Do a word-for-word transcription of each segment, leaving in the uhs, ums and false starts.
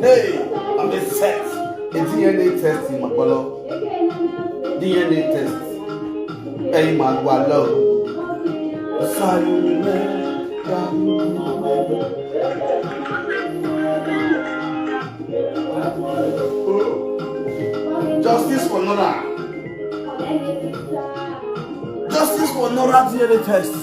Hey, I'm a set. A D N A test in Makpolo. D N A test. Hey, Magualo. Sorry, man. Justice for Nora. Justice for Nora D N A test.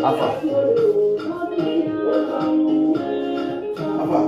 Alpha. Alpha.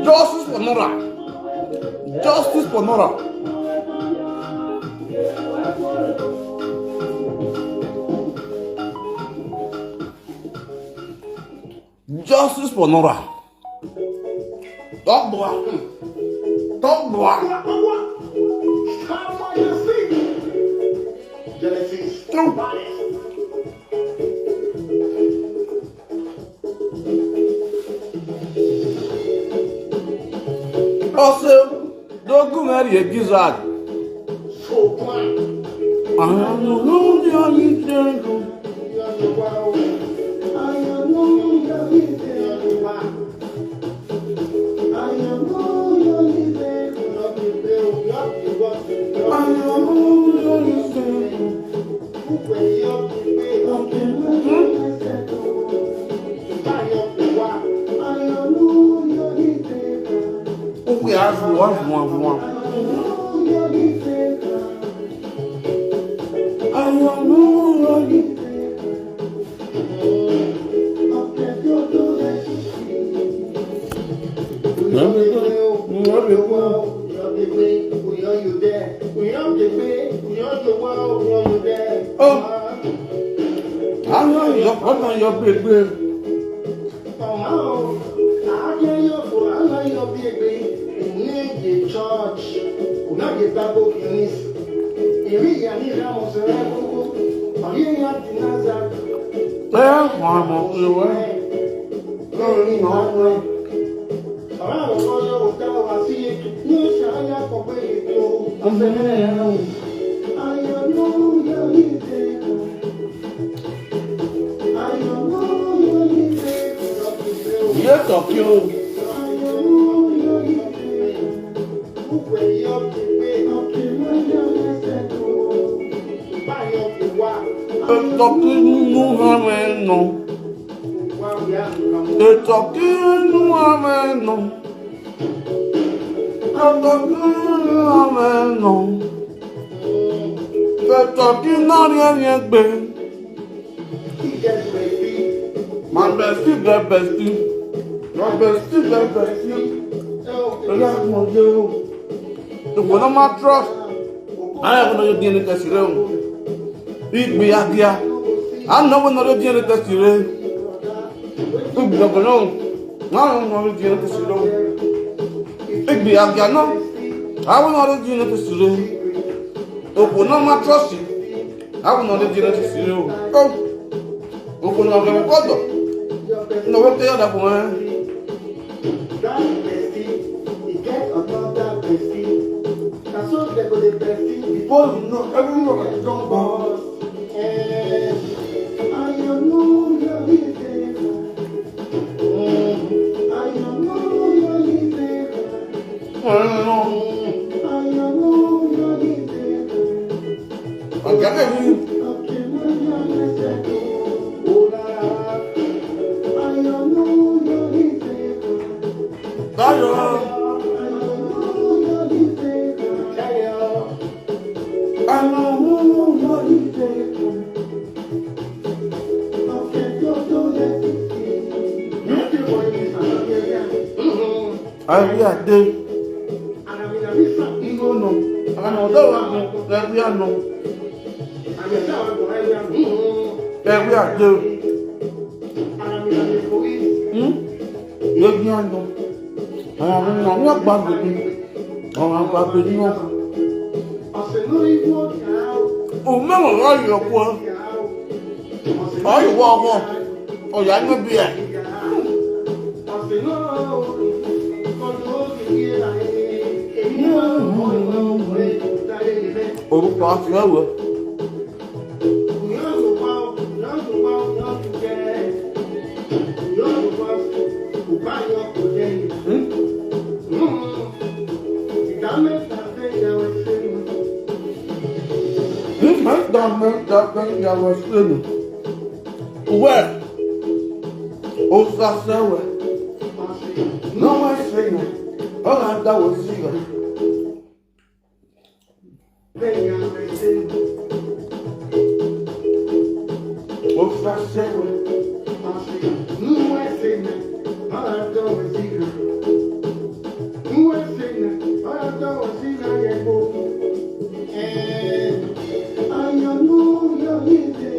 Justice for Nora. Justice for Nora. Justice for Nora. Talk boy. Talk boy. Genesis. Ọsẹ dogun mẹ́rin egizad. Àwọn olórí ayé jẹ́. Avu, avu, avu, avu. Oh, I know your brother, your big. Church, una dey babble in this. Eri ya ni Ramos, eh, wọn mọ pé wá lórí náà wá. Ọ̀rọ̀ àwọn ọmọ yóò dá wa sí ní ìṣàlàyé àkọ́kọ́ ètò. Ayọ̀ ló yọ ní ìdè. Ayọ̀ ló yọ ní ìdè. Yóò tọ̀ kí o. Ètò kí nínú hàn mí nù. Ètò kí nínú hàn mí nù. Ètò kí nínú hàn mí nù. Ètò kí náà rí ẹ̀yẹ gbé. My bestie get bestie. My bestie get bestie. Oya mo yo. Ìwọ náà máa trust. Ayé kò náà yóò di ẹni kẹsì rẹ o. Ìgbé agia. Àná wọ́n náà yóò di ẹni kẹsì rẹ. Ìgbé agia náà. Àná wọ́n náà yóò di ẹni kẹsì rẹ o. Ìgbé agia náà. Àwọn náà yóò di ẹni kẹsì rẹ. Òkò náà máa trust. Abu no dey generate siro. Oh. Oko no be kodo. No we tell that one. That bestie, he get another bestie. Na so they go dey bestie. Before you know, everyone go dey jump boss. Eh, I don't know your business. Mm, I don't know your business. I don't know. I don't know your business. Ọ̀gá lè mú. Báyọ̀. Àwọn ohun yóò ní ìfẹ́. Ayé àdé. Igo no. Ana ọdọ wa gun. Ẹgbẹ́ àná. Ẹgbẹ́ àdé. Hmm? Ẹgbẹ́ àná. Àwọn ọmọ wọn gbàgbé mi. Àwọn àgbàgbé ni wọn. Òun mẹ́wọ̀n wá yọ̀ kú ọ. Ọ yìí wọ ọmọ. Ọ̀yà ń gbé ẹ̀. Orúkọ àti ẹ̀wọ̀. Nígbà tí a mẹ́ta fẹ́ yà wá sínú. Uwe, osasewe, no wesina, ọ̀làdá wesina. Osasewe, no wesina, ọ̀làdá wesina. No wesina, ọ̀làdá wesina yẹn kó. Eh, ayọ̀ ló yọ ní ìdè.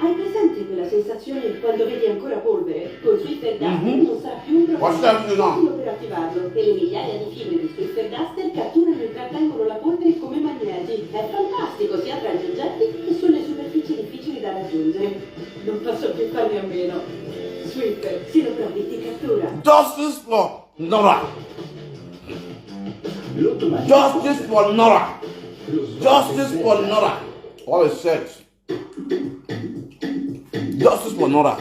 Hai presente quella sensazione quando vedi ancora polvere? Con Swiffer Duster non sarà più un problema. È facile per attivarlo e le migliaia di fibre di Swiffer Duster catturano e trattengono la polvere come magneti. È fantastico, si apre agli oggetti e sulle superfici difficili da raggiungere. Non posso più farne a meno. Swiffer, si lo provi, ti cattura. Justice for Nora. Justice for Nora. Justice for Nora. What a sex. Justice for Nora.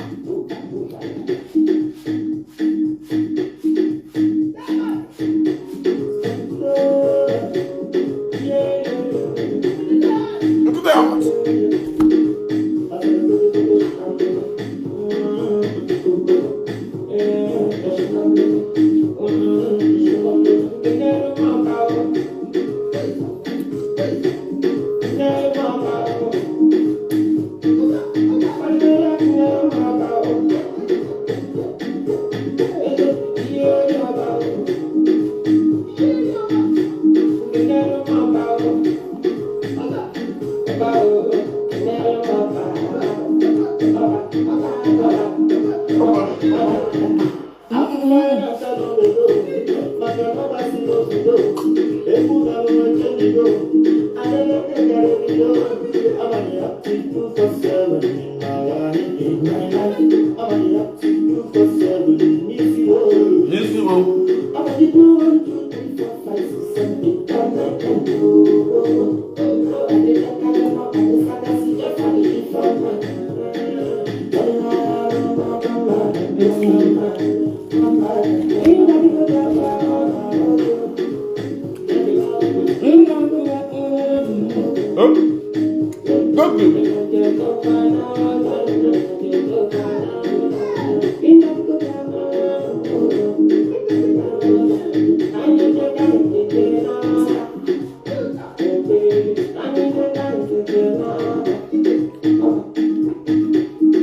Two for seven in my life, in my life. I'm on the up to two for seven in this world. This world. I'm on the two, one, two, three, four, five, six, seven, eight, nine, ten, eleven, twelve.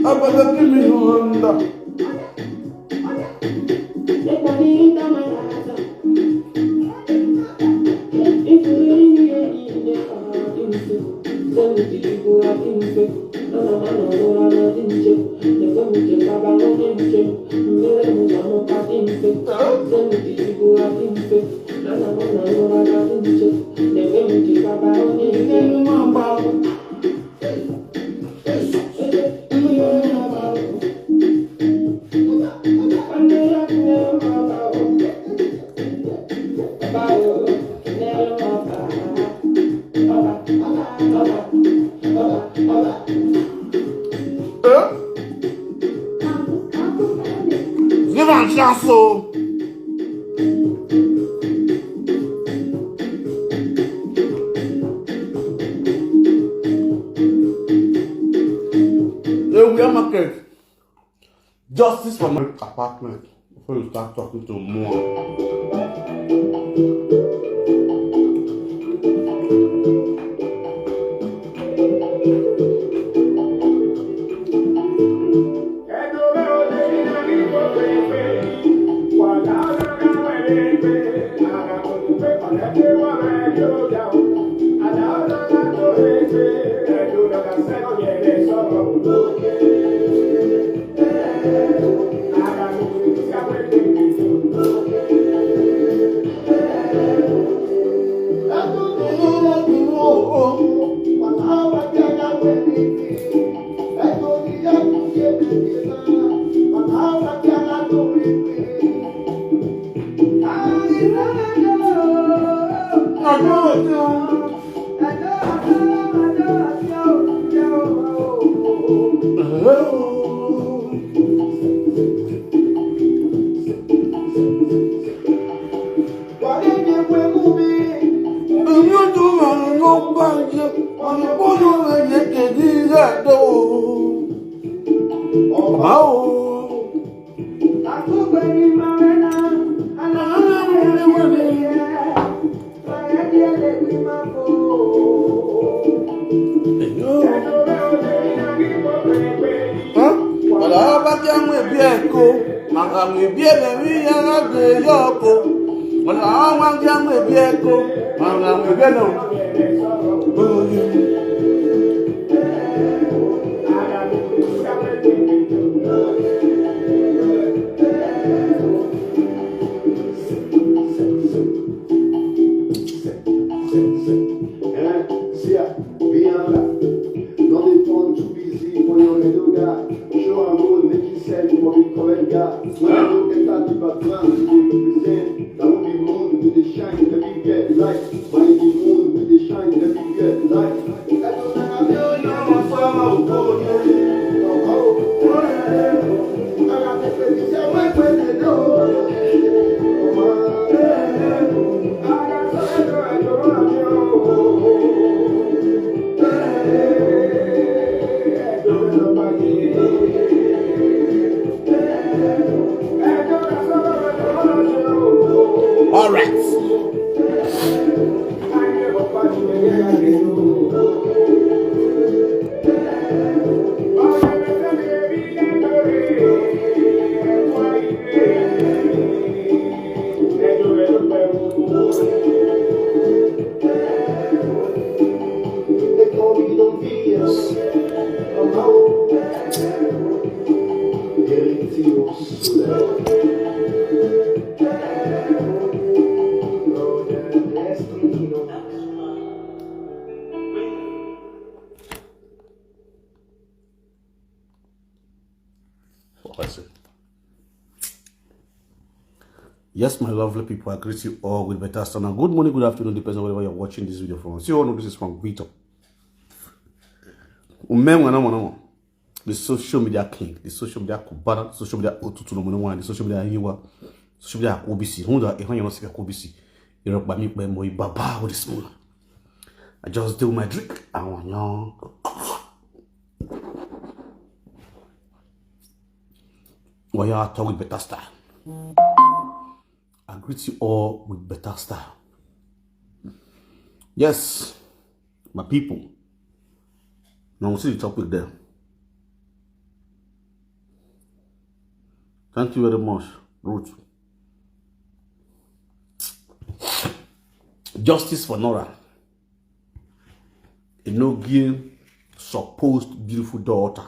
Abada, give me wonder. Give am chance o. Area market. Justice for my apartment before you start talking to more. Wala abati amwe bi eko, manga mwe bi ele mi ya na de yoko. Wala abati amwe bi eko, manga mwe bi no. Eh, see ya, be on that. Not the phone too busy for your little guy. Show a road, make yourself for the correct guy. When I look at that, the background, you represent. That will be moon with the shine, let me get light. By the moon with the shine, let me get light. All right. Person. Yes, my lovely people, I greet you all with better standard. Good morning, good afternoon, depends on wherever you're watching this video from. See, all know this is from Vito. Umenwa na mwana. The social media king, the social media kubara, the social media otutu no mwana, the social media hiwa, social media O B C. Who the, if you not speak O B C, you're by me, by my baba with the small. I just do my drink. I want you. Well, yeah, I talk with better style. I greet you all with better style. Yes, my people. Now we see the topic there. Thank you very much, Ruth. Justice for Nora. Enogie supposed beautiful daughter.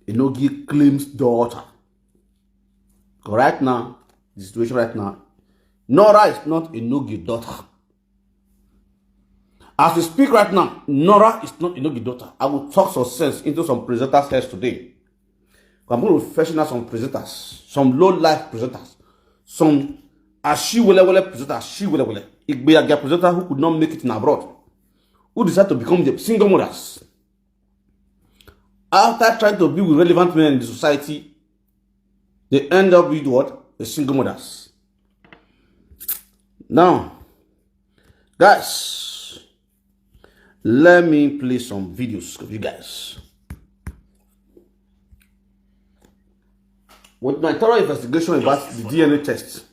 Enogie claims daughter. Right now, the situation right now, Nora is not Enogie daughter. As we speak right now, Nora is not Enogie daughter. I will talk some sense into some presenters' heads today. I'm going to freshen out some presenters, some low life presenters, some ashiwelewele presenters, ashiwelewele. Igbeyaga presenter who could not make it in abroad, who decided to become the single mothers. After trying to be with relevant men in the society, they end up with what? A single mothers. Now, guys, let me play some videos of you guys. With my thorough investigation about the D N A test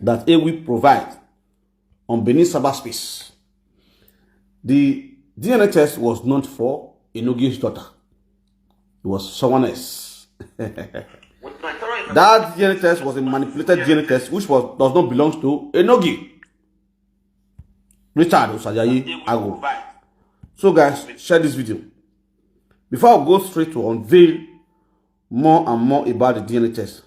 that A W I provide on Benin cyberspace, the D N A test was not for Enogie's daughter. It was someone else. That D N A test was a manipulated D N A test, which was, does not belong to Enogie. Richard Osajayi Ago. So, guys, share this video. Before I go straight to unveil more and more about the D N A test.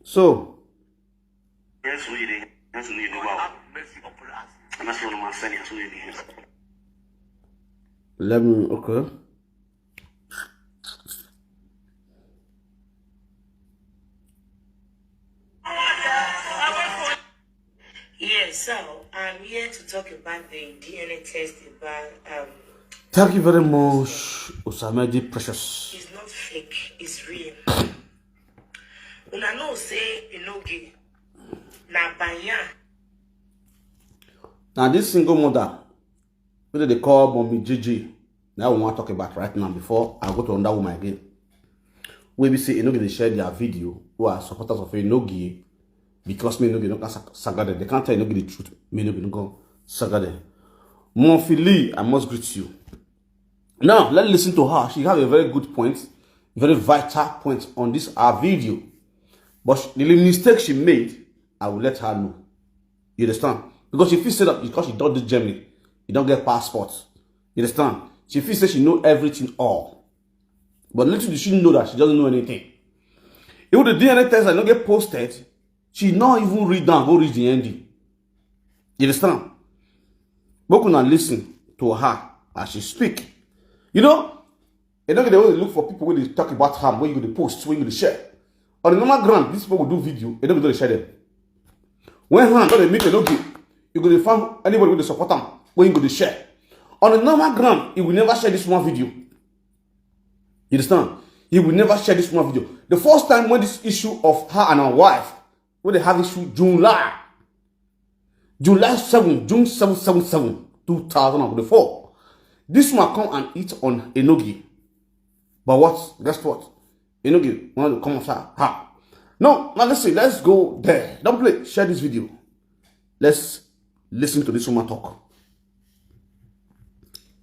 So, let me, okay. Yes, so I'm here to talk about the D N A test about, um, Thank you very much, Osamedi Precious. It's not fake, it's real. Una know say Enogie na banya. Now this single mother, what they call Mommy G G? Now we want to talk about right now before I go to another woman again. We be say Enogie they share their video who are supporters of Enogie because me Enogie no can saga them. They can't tell Enogie the truth. Me Enogie no go saga them. Mommy Lee, I must greet you. Now let's listen to her. She have a very good point, very vital point on this our video. But she, the mistake she made, I will let her know. You understand? Because she feel say that because she done this Germany, you don't get passport. You understand? She feel say she know everything all. But little did she know that she doesn't know anything. Even the D N A test that don't get posted, she not even read down, go read the ending. You understand? But una listen to her as she speak. You know, you know they always look for people when they talk about her, when you go to post, when you go to share. On the normal ground, these people will do video, they don't go to share them. When hand don't meet Enogie, you go to find anybody with the support them, when you go to share. On the normal ground, he will never share this one video. You understand? He will never share this one video. The first time when this issue of her and her wife, when they have issue, July, July seven, June seven, seven, seven, two thousand and twenty-four. This one come and eat on Enogie. But what? Guess what? Enogie wanted to come after her. No, now listen, let's go there. Don't play. Share this video. Let's listen to this woman talk.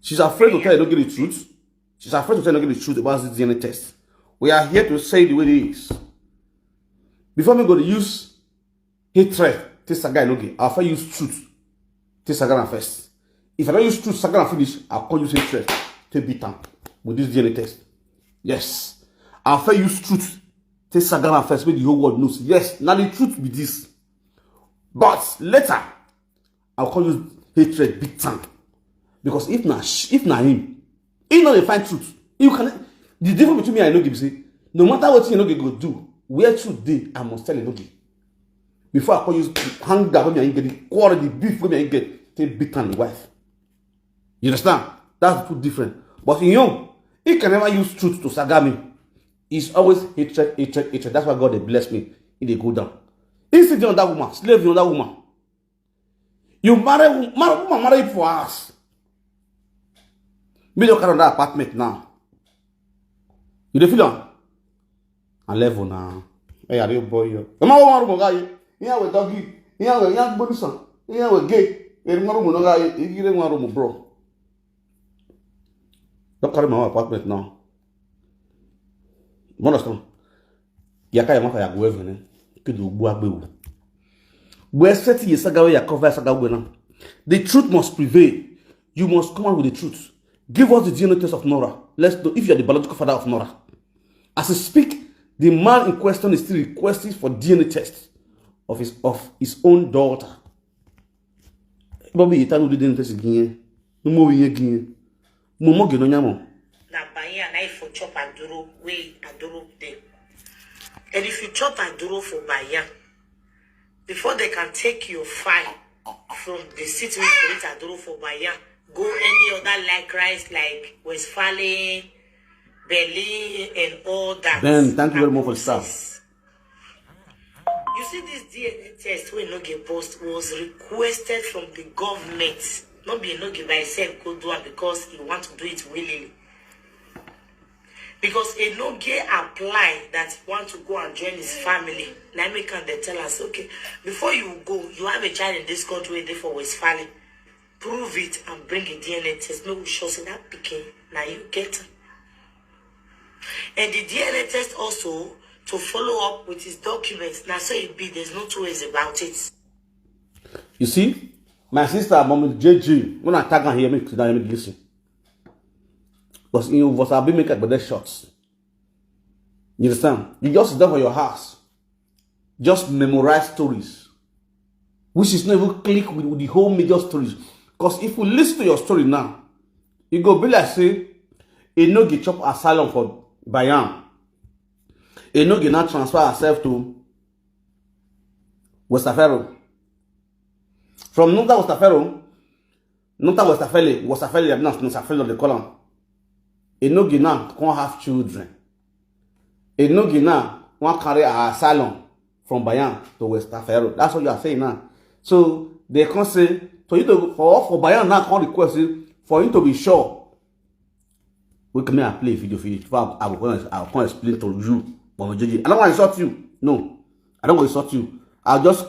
She's afraid to tell Enogie the truth. She's afraid to tell Enogie the truth about this D N A test. We are here to say the way it is. Before me go to use hatred, this guy Enogie. I'll first use truth. This guy first. If I don't use truth, second finish, I'll call you hatred to beat am with this D N A test. Yes. I fit use truth take saga am first, make the whole world know say yes, na the truth be this. But later, I go come use hatred beat am. Because if na sh- if na him, he no dey find truth. You can the difference between me and Enogie be say no matter wetin Enogie go do, where truth dey, I must tell Enogie. Before I come use anger wey me and him get, the quarrel, the beef wey me and him get, take beat am the wife. You understand? That's the two different. But in him, he can never use truth to saga me. It's always hatred, hatred, hatred. That's why God dey bless me. He dey go down. He still dey on that woman, slave on that woman. You marry wo- mar- woman marry you for house. Me don carry another apartment now. You dey feel am? A level na. Hey, are you boy? Yo, come on, one room, guy. Here we doggy. Here we young bonus. Here we gay. Here we room, no guy. Here we room, bro. Don't carry my apartment now. You understand? Yaka yamaka ya go heaven. Eh? Kidu gbu agbewu. We set ye saga we ya cover saga we now. The truth must prevail. You must come out with the truth. Give us the D N A test of Nora. Let's know if you are the biological father of Nora. As I speak, the man in question is still requesting for D N A test of his of his own daughter. Bobby, you tell me the D N A test again. No more we again. Momo gino nyamo. Na Banya na if for chop Aduro, wey Aduro dey. And if you chop Aduro for Banya, before they can take your file from the city wey you create Aduro for Banya, go any other like rice like Westfalen, Berlin, and all that. Ben, thank you very much for the staff. You see, this D N A test wey no get post was requested from the government. Not be no give myself go do it because he want to do it willingly. Because a no get apply that want to go and join his family. Now make can they tell us, okay, before you go, you have a child in this country waiting for Westfalen. Prove it and bring a D N A test. Make we sure say that pikin now you get am. And the D N A test also to follow up with his documents. Now so it be. There's no two ways about it. You see, my sister, mommy J J, when I tag her here, make now make listen. Because you was I be make a better shots. You understand? You just sit down for your house, just memorize stories, which is not even click with, with the whole major stories. Because if we listen to your story now, it go be like say e no get chop asylum for Bayam. E no get now transfer herself to Westafero. From Nunta Westafero, Nunta Westafele, Westafele, I'm not Westafele, they call am. E no get now, can't have children. E no get now, one carry her asylum from Bayam to Westafero. That's what you are saying now. So they can't say, so you don't, for, for Bayam now, can't request it for you to be sure. We come here and play video for you. Before I, I, will, I will come explain to you. But J J, I don't want to insult you. No. I don't want to insult you. I'll just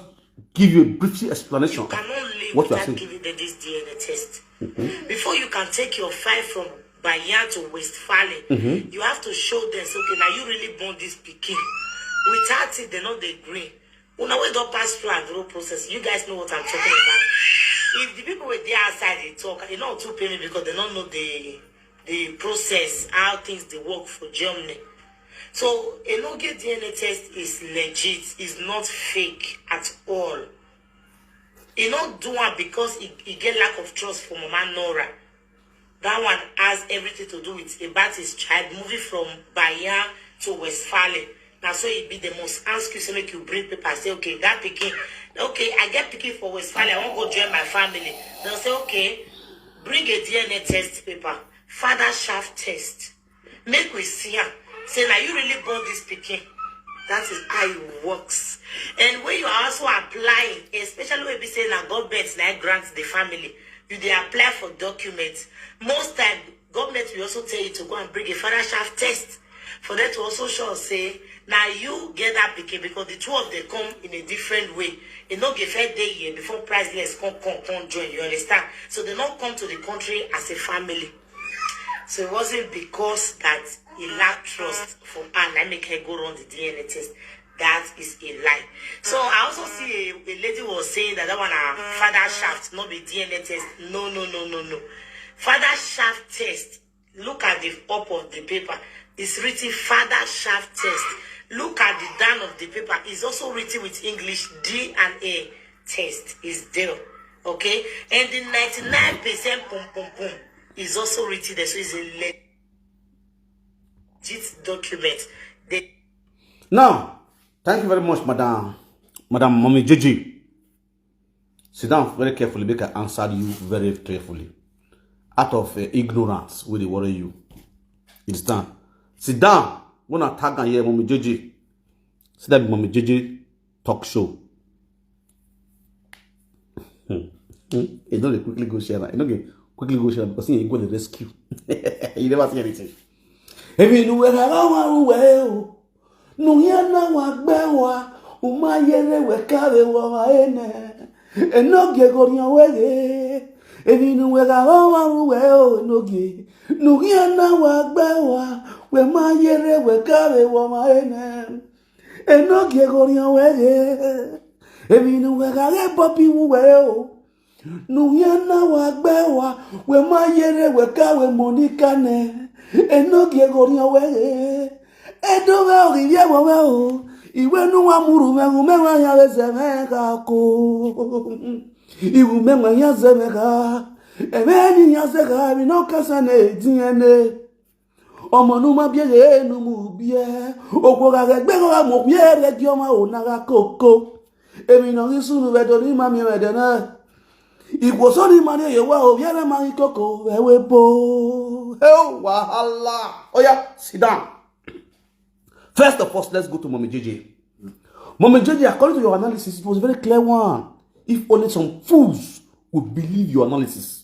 give you a brief explanation. You cannot live what you are without saying. Giving them this D N A test. Before you can take your file from Bayam to Westfalen, you have to show them, say, okay, now you really born this pikin. Without it, they not the green. Una wey don pass through Aduro process, you guys know what I'm talking about. If the people wey dey outside dey talk, e no too pay me because they don't know the the process, how things dey work for Germany. So Enogie D N A test is legit, is not fake at all. E no do am because e, e get lack of trust for Mama Nora. That one has everything to do with about his child moving from Bayam to Westfalen. Now so e be they must ask you, say make you bring paper, say, okay, that pikin, okay, I get pikin for Westfalen, I wan go join my family. They'll say, okay, bring a D N A test paper, father shaft test. Make we see am. Say now you really born this pikin. That is how it works. And when you are also applying, especially when we say now government now grants the family, you dey apply for documents. Most time, government will also tell you to go and bring a father shaft test for them to also show say now you get that pikin because the two of them come in a different way. E no get first day here before priceless come come come join. You understand? So they not come to the country as a family. So it wasn't because that he lacked trust for her that make her go run the D N A test. That is a lie. So I also see a, a lady was saying that that one her father shaft not be D N A test. No, no, no, no, no. Father shaft test. Look at the up of the paper. It's written Father Shaft test. Look at the down of the paper. It's also written with English D N A test is there. Okay? And the ninety-nine percent pum pum pum is also written there. So it's a legit document. They Now, thank you very much, Madam, Madam Mommy Gigi. Sit down very carefully, make I answer you very carefully. Out of uh, ignorance, will they worry you? You understand? Sit down. When I tag and hear Mommy Gigi, sit down, Mommy Gigi talk show. Hmm. Hmm. You know they quickly go share. You know they quickly go share because you go to the rescue. You never see anything. If you know where I want to well, no here now I bear wa, uma yere we kare wa ma ene. Enogie go nyo wege. If you know where I want to well, no ge. No here now I bear wa, we ma yere we kare wa ma ene. Enogie go nyo wege. If you know where I get puppy well. Nuhia na wa gbe wa, we ma yere we ka we Monica ne. Enogie go nyo wege. Edo we o ri ye we we o. Iwe nu wa muru me ru me wa ya we ze me ka ko. Iwu me wa ya ze me ka. Ebe ni ya ze ka mi no ka sa ne D N A. Ọmọ nu ma bie ye nu mu bie. Okwo ga ge gbe ga mo bie re gi ọmọ o na ga koko. Emi no ri sunu we do ni ma mi we de na. Ikwo so ni ma ni ye wa o ye na ma ri koko we we bo. Hey, wahala. Oh yeah, sit down. First of all, let's go to Mommy Gigi. Mommy Gigi, according to your analysis, it was a very clear one. If only some fools would believe your analysis.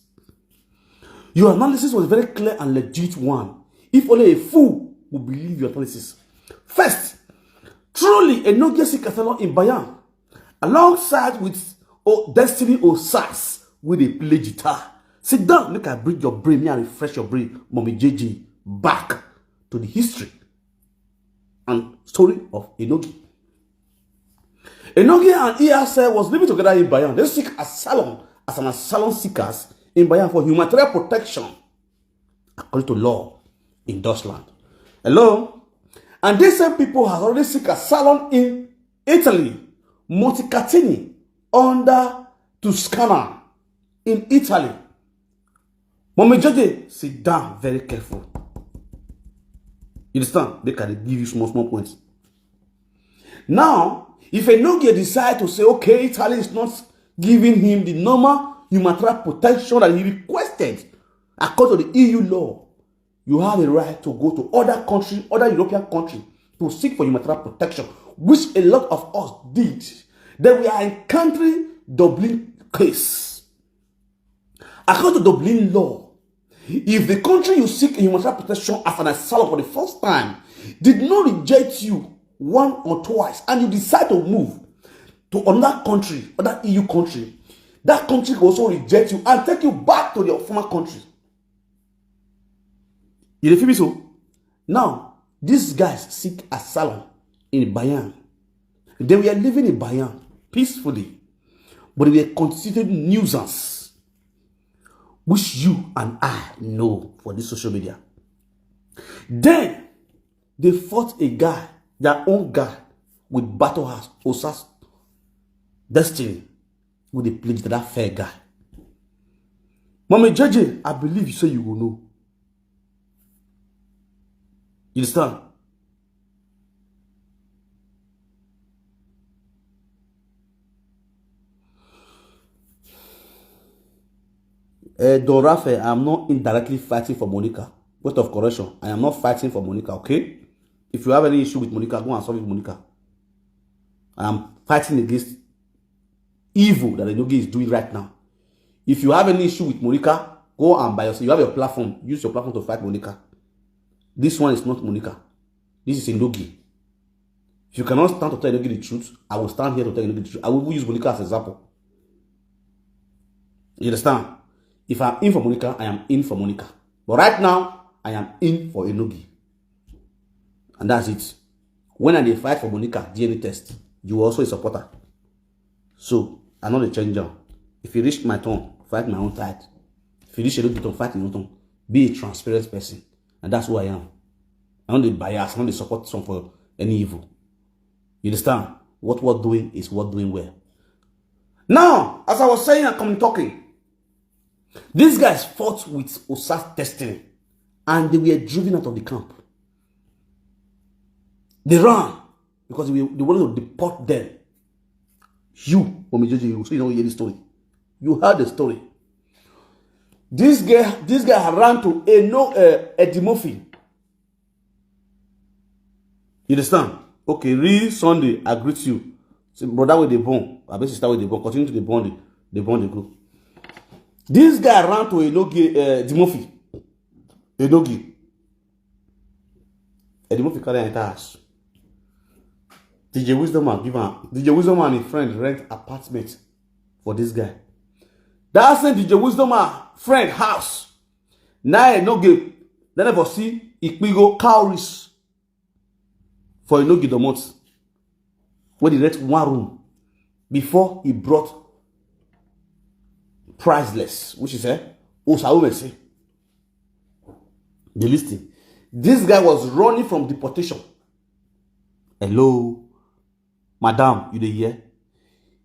Your analysis was a very clear and legit one. If only a fool would believe your analysis. First, truly, Enogie seek asylum in Bayan, alongside with o Destiny Osas, with a play guitar. Sit down, make I bring your brain, me and refresh your brain, Mommy Gigi, back to the history and story of Enogie. Enogie and E R C was living together in Bayan. They seek asylum as an asylum seekers in Bayan for humanitarian protection, according to law in Dutchland. Hello? And these same people have already seek asylum in Italy, Montecatini, under Tuscana, in Italy. Mommy Gigi, sit down very careful. You understand? They can give you small, small points. Now, if Enogie decide to say, okay, Italy is not giving him the normal humanitarian protection that he requested, according to the E U law, you have a right to go to other country, other European country to seek for humanitarian protection, which a lot of us did. Then we are encountering Dublin case. According to Dublin law, if the country you seek humanitarian protection as an asylum for the first time did not reject you one or twice and you decide to move to another country, other E U country, that country will also reject you and take you back to your former country. You dey feel me so? Now, these guys seek asylum in Bayan. They were living in Bayan peacefully, but they were constituting nuisance, which you and I know for this social media. Then they fought a guy, their own guy, with battle axe, Osas Destiny, with the play that fair guy. Mommy Gigi, I believe you say you will know. You understand? Uh, Don Rafael, I'm not indirectly fighting for Monica. Point of correction, I am not fighting for Monica, okay? If you have any issue with Monica, go and solve it with Monica. I am fighting against evil that Enogie is doing right now. If you have any issue with Monica, go and buy yourself. You have your platform. Use your platform to fight Monica. This one is not Monica. This is Enogie. If you cannot stand to tell Enogie the truth, I will stand here to tell Enogie the truth. I will use Monica as an example. You understand? If I'm in for Monica, I am in for Monica. But right now, I am in for Enogie. And that's it. When I dey fight for Monica D N A test, you were also a supporter. So, I no dey change am. If you reach my turn, fight my own side. If you reach Enogie turn, fight your own turn. Be a transparent person. And that's who I am. I no dey bias, I no dey support some for any evil. You understand? What worth doing is worth doing well. Now, as I was saying and coming talking, these guys fought with Osas Destiny and they were driven out of the camp. They ran because they, were, they wanted to deport them. You, Mommy J J, you say you don't hear the story. You heard the story. This guy, this guy ran to a no uh, Eddie Murphy. You understand? Okay, real Sunday, I greet you. Say, brother with the bone, I bet sister with the bone, continue to the bone, the bone they go. This guy ran to Enogi, uh, Dimofi. Enogi. Edimofi carry enter house. D J Wisdom Man give am. D J Wisdom Man and his friend rent apartment for this guy. That same D J Wisdom Man friend house. Now I no give. Then I for see Ikpigo cowries for Enogi Domot. When he rent one room before he brought priceless, which is eh, Osaumese. The listing. This guy was running from deportation. Hello, madam, you dey hear?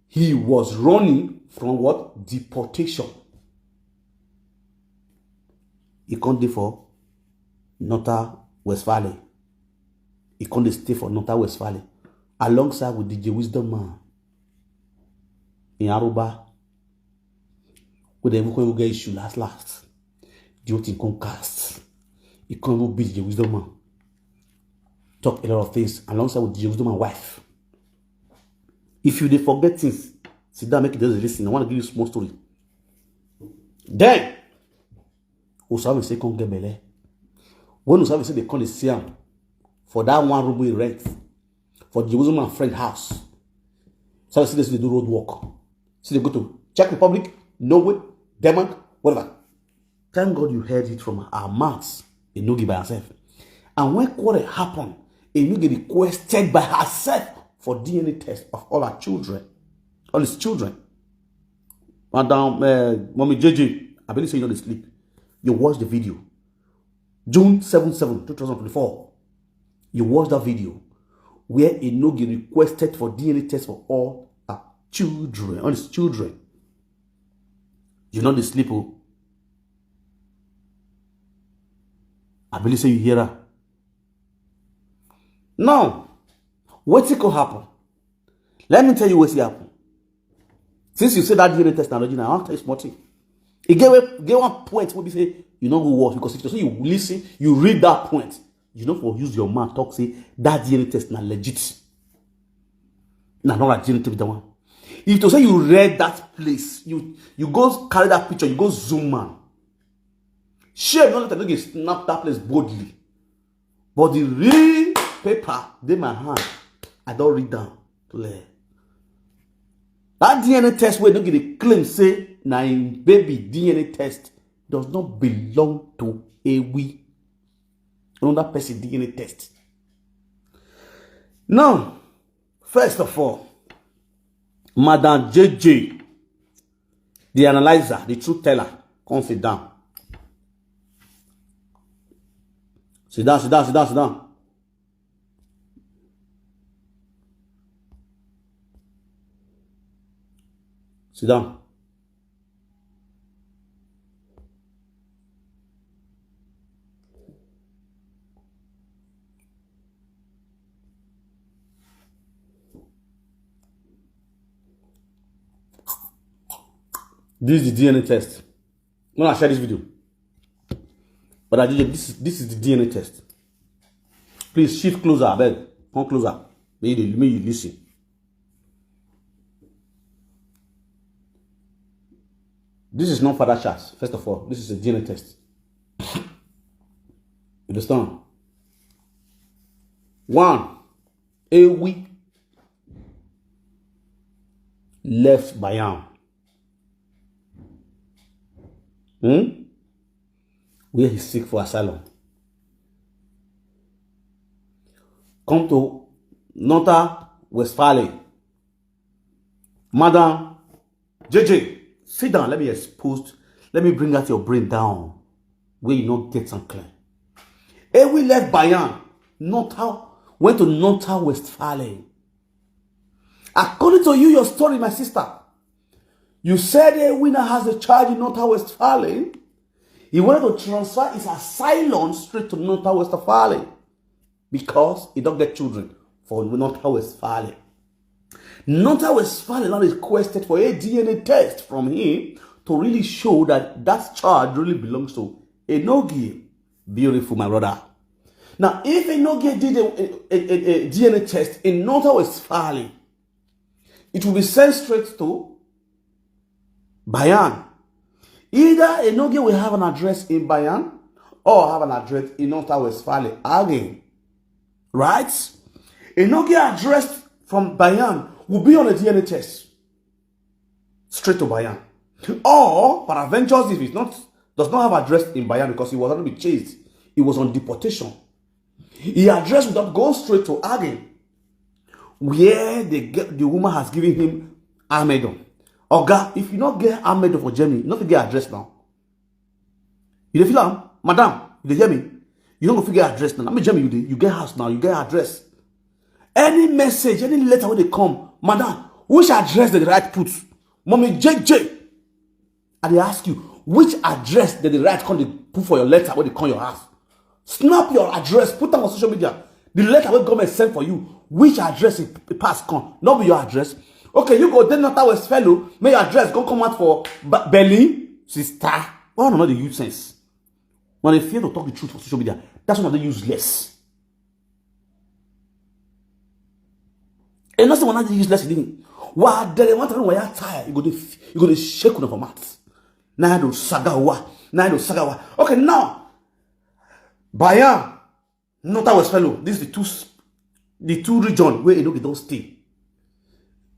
He was running from what? Deportation. He can't dey for Northern Westphalia. He can't dey stay for Northern Westphalia alongside with D J Wisdom Man in Aruba. Wey dem even come even get issue last last. The whole thing come cast. He come even beat the Wisdom Man. Talk a lot of things alongside with the Wisdom Man wife. If you dey forget things, sit down, make you just listen. I want to give you small story. Then, Osawe say come get belle. When Osawe say they come dey see am for that one room we rent for the Wisdom Man friend house. So I see this dey do road work. See they go to Czech Republic, Norway, Denmark, whatever. Thank God you heard it from our mouths. Enogi by herself. And when quarrel happen, Enogi requested by herself for D N A test of all her children, all his children. Madam, uh, Mommy J J, I believe say you no dey sleep. You watch the video. June seven seven, two thousand twenty-four. You watch that video where Enogi requested for D N A test for all her children, all his children. You no dey sleep o. I believe say you hear her. Now, wetin go happen? Let me tell you wetin happen. Since you say that D N A test na original, I wan tell you small thing. E get wey, get one point wey be say you no go watch, because if you say you listen, you read that point, you no for use your mouth talk say that D N A test na legit. Na not like D N A test be that one. If to say you read that place, you you go carry that picture, you go zoom man. Shame no let dem no dey snap that place boldly. But the real paper dey my hand. I don read am clear. That D N A test wey Enogi dey claim say na im baby D N A test does not belong to Ewi. Another person D N A test. Now, first of all, Madam J J, the analyzer, the truth teller, come sit down. Sit down, sit down, sit down, sit down. Sit down. This is the D N A test. When I share this video, but I did this. This is the D N A test. Please shift closer, abeg. Come closer. May you, may you listen. This is not Father Charles. First of all, this is a D N A test. You understand? One, Ewi left Bayam. Hmm? Where he seek for asylum. Come to Northern Westphalia. Madam J J, sit down. Let me expose. Let me bring out your brain down where you no get some clear. Ewi left Bayam North, went to North Westfalen. According to you, your story, my sister, you said a winner has a charge in North Westfalen. He wanted to transfer his asylum straight to North Westfalen because he don't get children for North Westfalen. North Westfalen now requested for a D N A test from him to really show that that child really belongs to Enogie. Beautiful, my brother. Now, if Enogie did a, a, a, a D N A test in North Westfalen, it will be sent straight to Bayern. Either Enogie will have an address in Bayern or have an address in North Westfalen again. Right? Enogie address from Bayern will be on a D N A test. Straight to Bayern. Or, peradventure, if he's not, does not have address in Bayern because he was already chased, he was on deportation. He address would have gone straight to Hagen, where the, ge- the woman has given him Armageddon. Oga, if you not get Armageddon for Germany, you not get address now. You dey feel am? Madam, you dey hear me? You no go fit get address now. I mean, Germany, you dey, you get house now, you get address. Any message, any letter wey dey come, madam, which address dem dey write put? Mommy J J, I dey ask you, which address dem dey write come dey put for your letter wey dey come your house? Snap your address, put am on social media. The letter wey government send for you, which address e e pass come? No be your address. Okay, you go dey North West fellow, make your address go come out for Ba- Berlin, sister. Why una no dey use sense? Una dey fear to talk the truth for social media. That's why una dey useless. And nothing una dey useless again. Why there one time why you tire? You go dey f- you go dey shake una for mat. Na do sagawa, na do sagawa. Okay, now Bayern, North West fellow. This is the two s- the two region where Enogie don stay.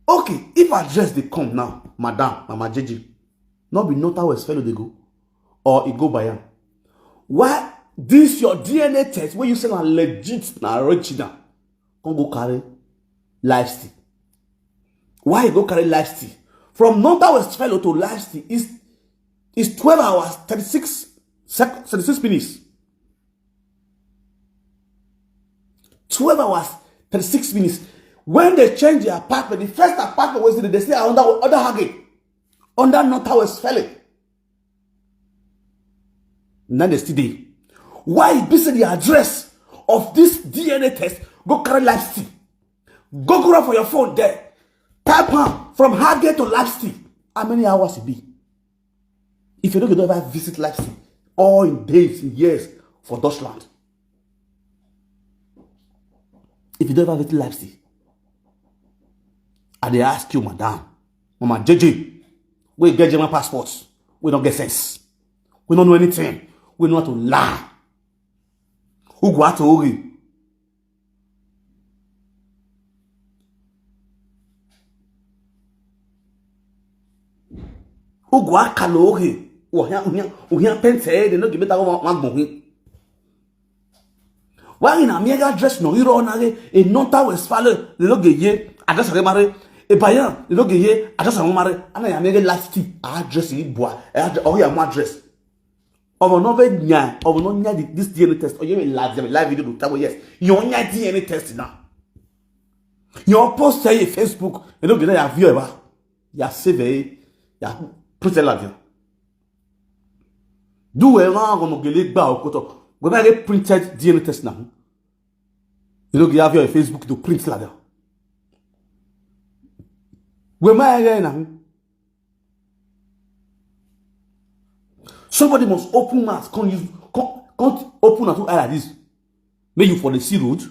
Okay, if address dey come now, madam, mama J J, no be North West fellow dey go, or e go Bayern. Why this your D N A test wey you say na legit, na original, come go carry Leipzig? Why you go carry Leipzig? From North West fellow to Leipzig is is twelve hours, thirty-six sec- thirty-six minutes. Twelve hours, thirty-six minutes. When they change the apartment, the first apartment was in the, they say under under Hagen, under North West fellow. Now they still dey. Why e be say the address of this D N A test go carry Leipzig? Go go for your phone there. Type am from Hagen to Leipzig. How many hours e be? If you don't ever visit Leipzig, all in days, in years for Deutschland. If you don't ever visit Leipzig, I dey ask you, madam, mama J J, we get German passports, we don't get sense. We don't know anything. We know how to lie. Who go out to Ori? Who go out to Ori? Ohia, ohia, ohia pente, they no give me that one, one go win. Why in America address no, you run a North West fellow, they no get ye, address a mare, a Bayern, they no get ye, address a mare, and I am a last tip, address in Boa, oh yeah, my address. Ọmọ náà fẹ́ yàn, ọmọ náà yàn this D N A test, ọyẹ́ mi live, live video to tell yes, you yàn D N A test now. You post say Facebook, you know, you view ever, you save it, you print it like that. Do we want ọmọ gele gba okoto? We might get printed D N A test now. You know, you have your Facebook to print like that. We might get now. Somebody must open mouth, come use, come, come open and eye like this. Make you for the see road.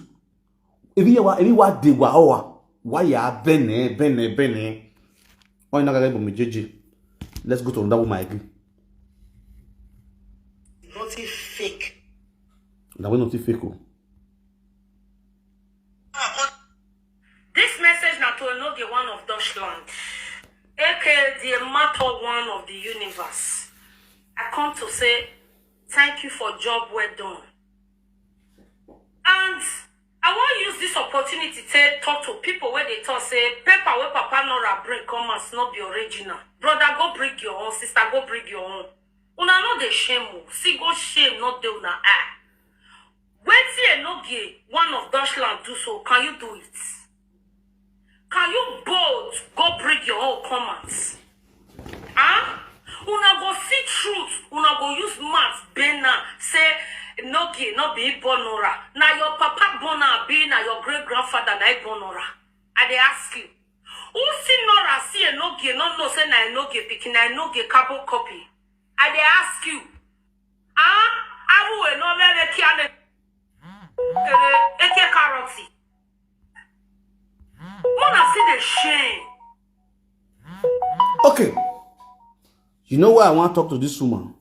If you wa, if you wa de wa owa, why ya bene bene bene? Oh, you not gonna be J J. Let's go to another woman again. Nothing fake. That way nothing fake. Oh. This message na to Enogie one of Deutschland, A K A the Matter one of the universe. I come to say thank you for job well done. And I wan use this opportunity to talk to people where they talk say paper where Papa Nora bring come as not be original. Brother, go bring your own. Sister, go bring your own. Una no dey shame o. See, go shame, not dey una eye. Wetin e no Enogie, one of Dutchland do so, can you do it? Can you both go bring your own comments? Huh? Una go see truth, una go use math bend am, say Enogie no be born Nora. Na your papa born am, be na your great grandfather na born Nora. I dey ask you, who see Nora, see Enogie, no know say na Enogie pikin, na Enogie carbon copy? I dey ask you. Ah, amu we no mere kiane. Eke karoti. Mona see the shame. Okay. You know why I want to talk to this woman?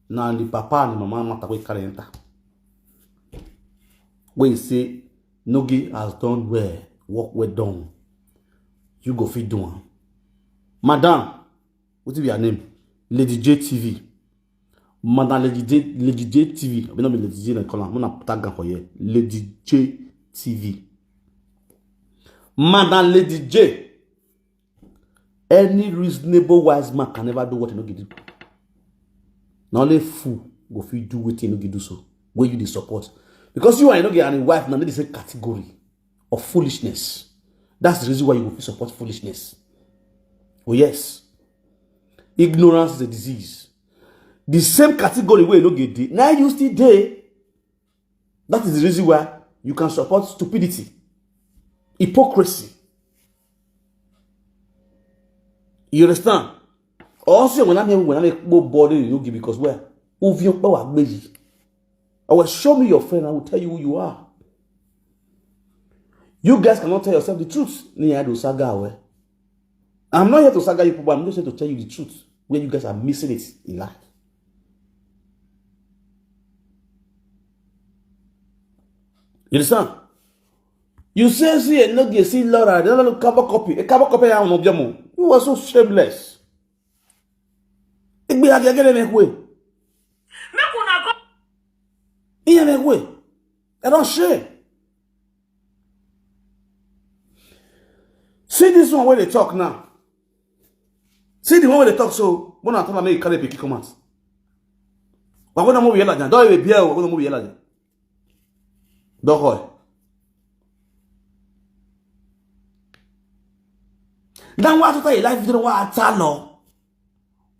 Now the papa and the mama matter we carry enter. When you say Enogie has done well, work well done. You go fit do am. Madam, what is your name? Lady J T V. Madam Lady J, Lady J T V. I mean, not be Lady J, I call her. I'm gonna tag her for here. Lady J T V. Madam Lady J. Any reasonable wise man can never do what Enogie do. Na only fool go fit do wetin Enogie do so. Where you dey support? Because you and Enogie and your wife na dey the same category of foolishness. That's the reason why you go fit support foolishness. Oh yes. Ignorance is a disease. The same category where Enogie dey, now you still dey. That is the reason why you can support stupidity, hypocrisy. You understand? Also, when I mean when I make go body you give because where? Uvion power gbeji. I will show me your friend, I will tell you who you are. You guys cannot tell yourself the truth. Ni I do saga away. I'm not here to saga you people, I'm just here to tell you the truth where you guys are missing it in life. You understand? You say see Enogie, see Laura, they don't look cover copy. A cover copy I no be. You are so shameless. Igbe agegere make way. Make una go. Iye make way. I don't share. See this one where they talk now. See the one where they talk so. When I tell them make you carry picky come out. But when I'm over here like that, don't even be here. When I'm over here like that, don't call. Then what to tell you life? You don't want to tell no.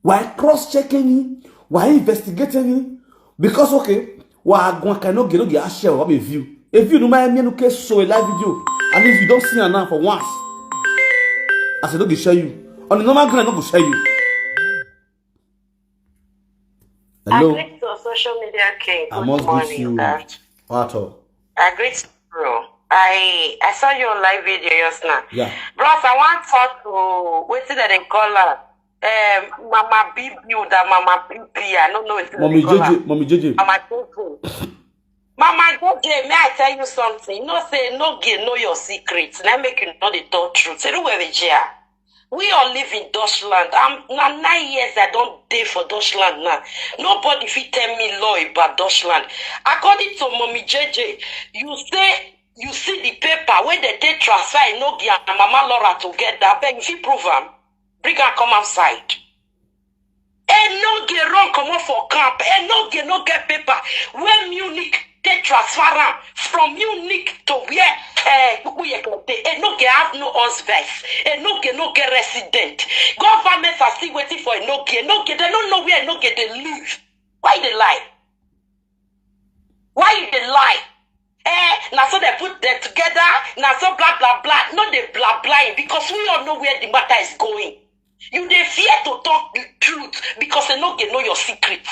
Why cross checking? Why investigating? Because okay, why I go cannot get a share of a view. If you know my name, okay, so a live video. At least you don't see her now for once. I said, okay, share you. On the normal ground, I not go share you. I Hello. Clicked on social media king. I Good must greet morning, you. Dad. Pato. I greet you, bro. I I saw you on live video just now. Yeah. Bros, I want to talk to wetin dem dey call her. Um, Mama B builder, Mama B P. I don't know if you Mommy call her. J J, Mommy J J. Mama J J. Mama J J, may I tell you something? You know, say Enogie know your secrets. Now make you know the talk truth. Say, who were the chair? We all live in Dutchland. I'm na nine years I don't dey for Dutchland now. Nobody fit tell me law about Dutchland. According to Mommy J J, you say you see the paper where they take transfer Enogie and Mama Laura together. Abeg, you fit prove am. Bring her come outside. Enogie run comot for camp. Enogie no get paper. When Munich take transfer am from Munich to where eh, Kpukpuyekpe dey. Enogie have no husband. Enogie no get resident. Government are still waiting for Enogie. Enogie, they don't know where Enogie dey live. Why they lie? Why you dey lie? Eh, na so they put them together. Na so blah blah blah. No dey blah blah because we all know where the matter is going. You dey fear to talk the truth because Enogie know your secret.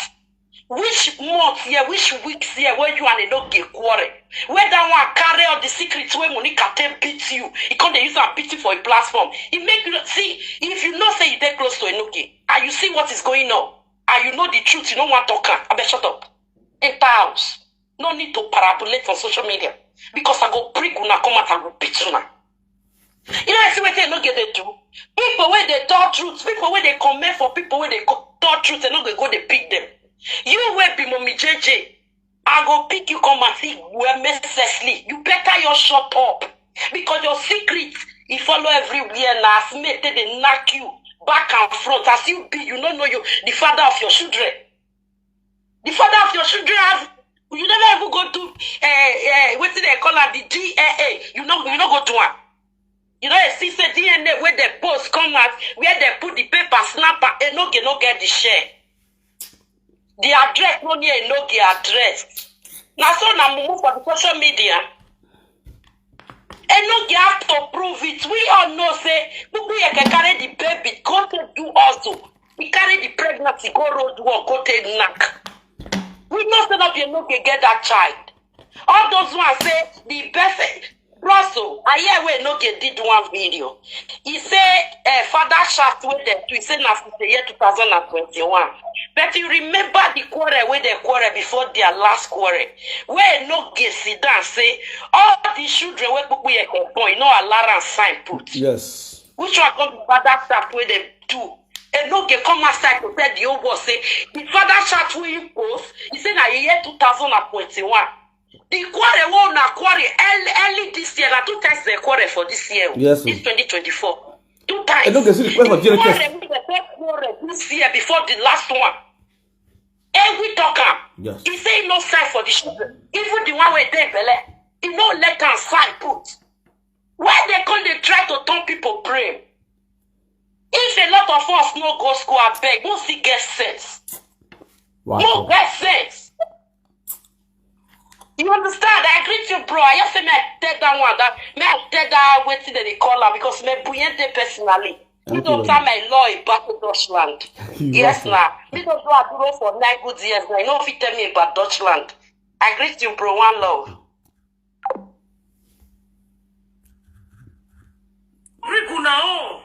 Which month here, which weeks here, where you and Enogie quarrel? Where that one carry all the secrets where Monica take beat you? He come dey use am beat you for a platform. He make you see if you know say you dey close to Enogie and you see what is going on and you know the truth, you no wan talk am. Abeg shut up. Enter house. No need to parabulate on social media because I go bring una come out and go beat una. You know, I see wetin Enogie dey do. People wey dey tell truth, people wey dey comment for people wey dey co- tell truth, they no go go dey pick them. You wey be Mommy J J, I go pick you come and see well necessarily. You better your shut up because your secret e follow everywhere na as me take dey knack you back and front as you be you no know you the father of your children. The father of your children have you never even go do uh, uh, Like the D N A, you know, you no go do am. You know, you see say D N A wey dem post come out, where dem put the paper, snapper, Enogie no get the share. The address no near Enogie address. Na so na mumu for the social media. Enogie have to prove it. We all know say Kpukpuyeke carry the baby, go take do also. He carry the pregnancy, go road work, go take knack. We know say no be Enogie get that child. All those ones say the best. Bros o, I hear wey Enogie did one video. He say, eh, father shout wey dem do, he say na since the year two thousand and twenty-one. But you remember the quarrel wey dem quarrel before their last quarrel, wey Enogie sit down say all the children wey Kpukpuyeke born, e no allow am sign put. Yes. Which one come be father shout wey dem do? Enogie come outside to tell the whole world say the father shout wey he post, he say na the year two thousand and twenty-one. The quarrel wey una quarrel early, early this year, na two times dem quarrel for this year o. Yes, o. This twenty twenty-four. Two times. Enogie still request for The D N A test. quarrel wey dem first quarrel this year before the last one. Eh, we talk am. Yes. He say he no sign for the children. Even the one wey dey belle, he no let am sign put. Why dem come dey try to turn people brain? If a lot of us no go school, abeg, no still get sense. No Wow. get sense. You understand? I greet you, bro. I just say may I tell that one, that may I tell that wetin dem dey call am, because me Buyen dey personally. Me Thank don you, tell Lord. My law about Dutchland. You Yes, welcome. Na. Me don do aduro for nine good years now. You no fit tell me about Dutchland. I greet you, bro. One love. Bring una own.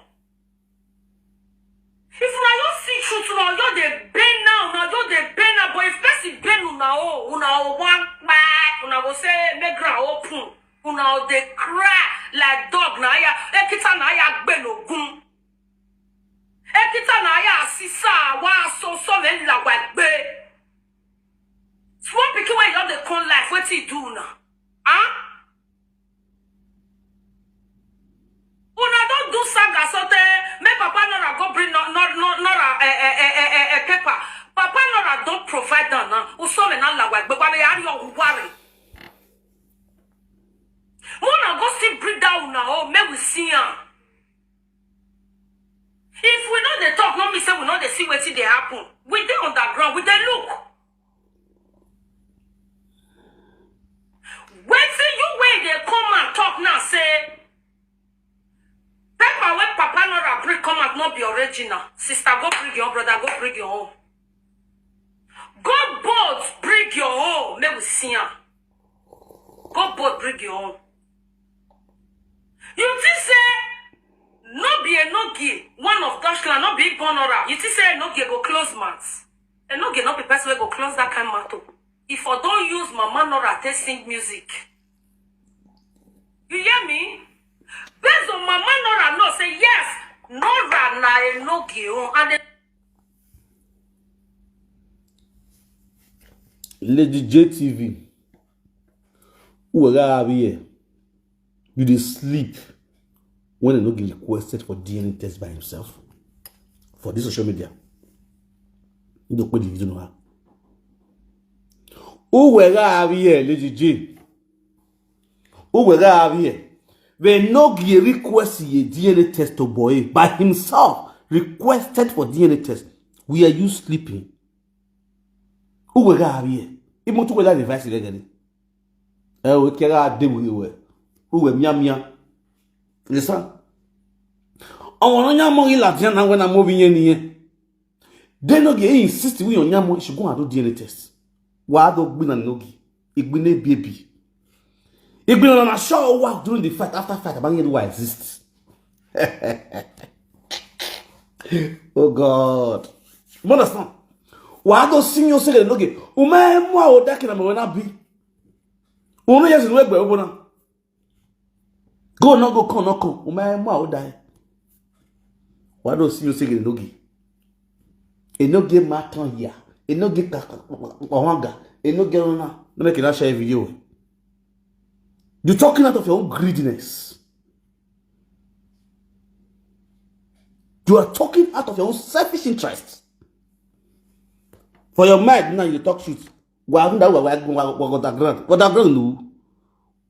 If una no see truth, una just dey bend now, una just dey bend now. But if person bend una own, una own one kpai, una go say make ground open. Una go dey cry like dog na ya. Ekita na ya gbe logun. Ekita na ya sisa wa so so me la wa gbe. Small pikin wey just dey come life, wetin e do una? Huh? Una don do saga sotey make Papa Nora go bring no, no, no, Nora eh, eh, eh, eh, eh, eh, paper. Papa Nora don provide am now. Usome na lawa gbegba me ari ohuware. Una go still bring down una own, make we see am. If we no dey talk, no mean say we no dey see wetin dey happen. We dey underground, we dey look. Wetin you wey dey come and talk now say paper wey Papa Nora bring come out no be original. Sister, go bring your own, brother, go bring your own. Go both bring your own, make we see am. Go both bring your own. You think say no be Enogie, one of Dutchland, no be born Nora. You think say Enogie go close mouth? Enogie no be person wey go close that kind mouth o. If I don use Mama Nora take sing music, you hear me? Based on Mama Nora know say yes, Nora na Enogie own, and the Lady J T V, who were here? You dey sleep when Enogie requested for D N A test by himself for this social media. You don't put the video now. Who were here, Lady J? Who were here? When Enogie request a D N A test to boy by himself, requested for D N A test. Were you sleeping? Who were here? Even to that device regularly. Eh, we kera de we we. Who were mia mia? Listen. Àwọn ọ̀rọ̀ yẹn mọ̀ ilà tí wọ́n wẹ́n náà mọ̀ bí yẹn nìyẹn. Then Enogie insist we on Yamo, she go and do D N A test. Why do gbin Enogie? Igbin a baby. Igbin on a show work during the fight, after fight, about yet why exist. Oh God. You understand? Why do senior say Enogie? Ume mwa odaki na mwana bi. Uno yes we gbe obona. Go no go, come no come. Ume mwa odai. Why do senior say Enogie? Enogie matan here. Enogie kawanga. Enogie na. No make that share video. You're talking out of your own greediness. You are talking out of your own selfish interest. For your mind now, you talk truth. Wa hunda wa wa wa wa go down ground. Go down ground no.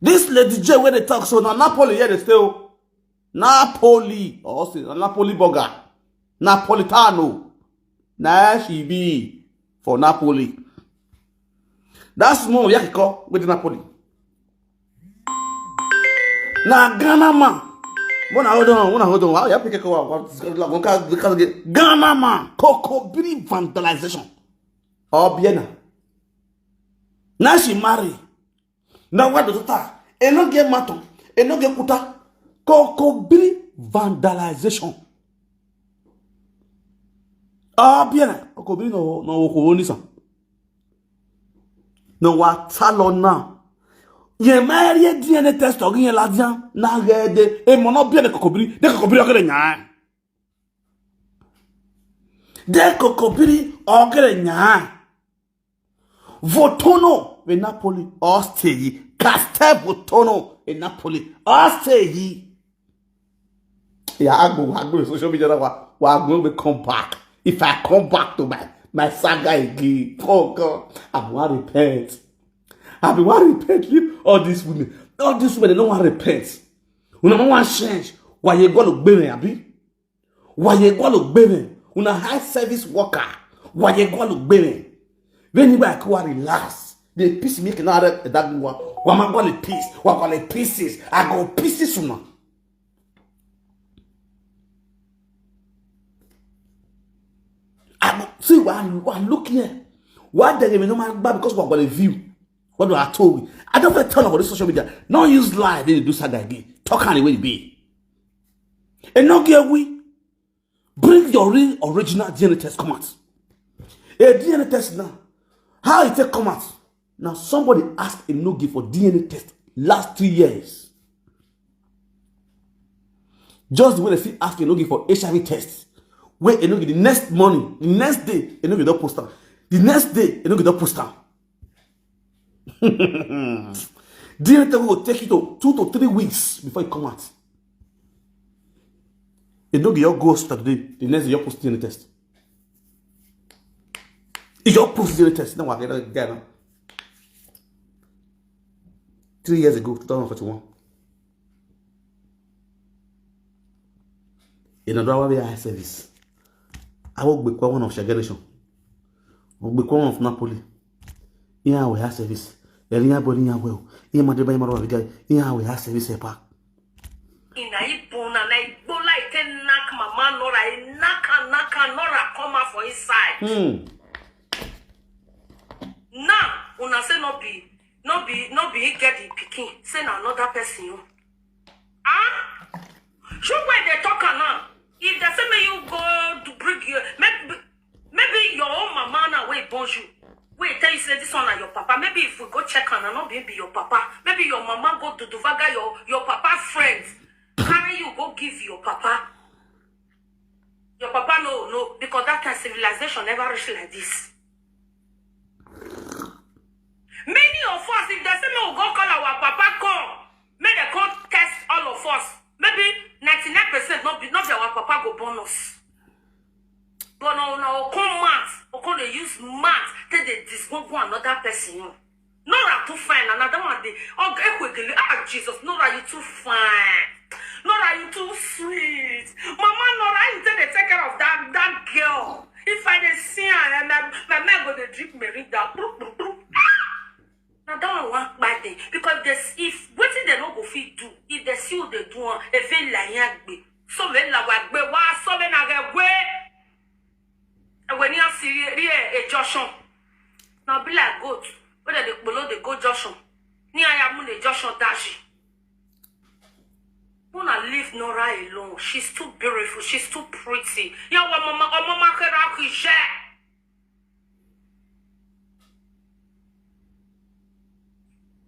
This Lady J wey dey talk so, na Napoli here dey stay o. Napoli, or say na Napoli burger. Napolitano. Na she be for Napoli. That small yakiko with Napoli. Na Ghana man. Mona hold on, mona hold on. Wow, yeah, pick a Ghana man. Kokobiri vandalization. Obiena. Now she marry. Now what the daughter? E no get maton. E no get kuta. Kokobiri vandalization. Obiena. Kokobiri no no ko onisa. No wa talo na. Ye mari D N A test ogi ye ladian na gede. E mo no bi ne Kokobiri. De Kokobiri ogere nya. De Kokobiri ogere nya. Votono we Napoli ostay. Castel Votono we Napoli ostay. Yeah, I go, I go social media. Wa, wa go be come back. If I come back to my My saga again. Oh God, I wan repent. I be wan repent. Leave all these women. All these women, they no wan repent. Una no wan change. Why you go to gbere, abi? Why you go to gbere? Una high service worker. Why you go to gbere? When you go relax, they piss me. Can I that one? Why am I going to piss? Why am I going to pieces? I go pieces una. I go, see why I, why I look here. Why they give me no man back? Because we got a view. What do I told you? I don't feel turn over the social media. No use lie. They do saga again. Talk on the way it be. And no get we. Bring your real original D N A test come out. A D N A test now. How it take come out? Now somebody asked Enogie for D N A test last three years. Just the way they fit ask Enogie for H I V test. Where Enogie the next morning, the next day, Enogie don post am. The next day, Enogie don post am. D N A test will take you to two to three weeks before it come out. Enogie, you go hospital today, the next day you post D N A test. You just post D N A test. Now I get that guy now. Three years ago, two thousand forty-one. In Adrawa, we high service. I will be one of Shaganation. We'll be one of Napoli. Yeah, we have service. Everybody, yeah, well. Yeah, my dear, my dear, yeah, we have service. Epa. Ina ibuna na igbola ike knock mama Nora, e knock and knock and Nora come out for inside. Hmm. Now, una say no be, no be, no be he get the pikin. Say na another person o. Ah? You wey dey talk am now. If they say make you go do bring your, maybe, maybe your own mama na wey born you. Wey tell you say this one na your papa. Maybe if we go check am, na no be be your papa. Maybe your mama go do duvaga your, your papa friends. Carry you go give your papa. Your papa no, no, because that time civilization never reach like this. Many of us, if they say make we go call our papa come, make they come test all of us. Maybe ninety-nine percent not be, not be our papa go born us. But no, no, come math, or come they use math, take they disgwogwo another person. Nora too fine, another one dey. Oh, ekwegele, ah, Jesus, Nora, you too fine. Nora, you too sweet. Mama Nora, you take, dey take care of that, that girl. If I dey see her, eh, my, my mind go dey drip me, read that. Bru, bru, bru. Ah! Na that one wan kpai dem. Because they s-, if wetin they no go fit do, if they see who they do am, e fit la yan gbe. So we la wa gbe, wa so we na get gbe. And when you see here, a Joshua, now be like goat. Whether they below they go Joshua, near Yamun a Joshua dashi. Una leave Nora alone. She's too beautiful. She's too pretty. Yeah, wa mama, oh mama, kera kije.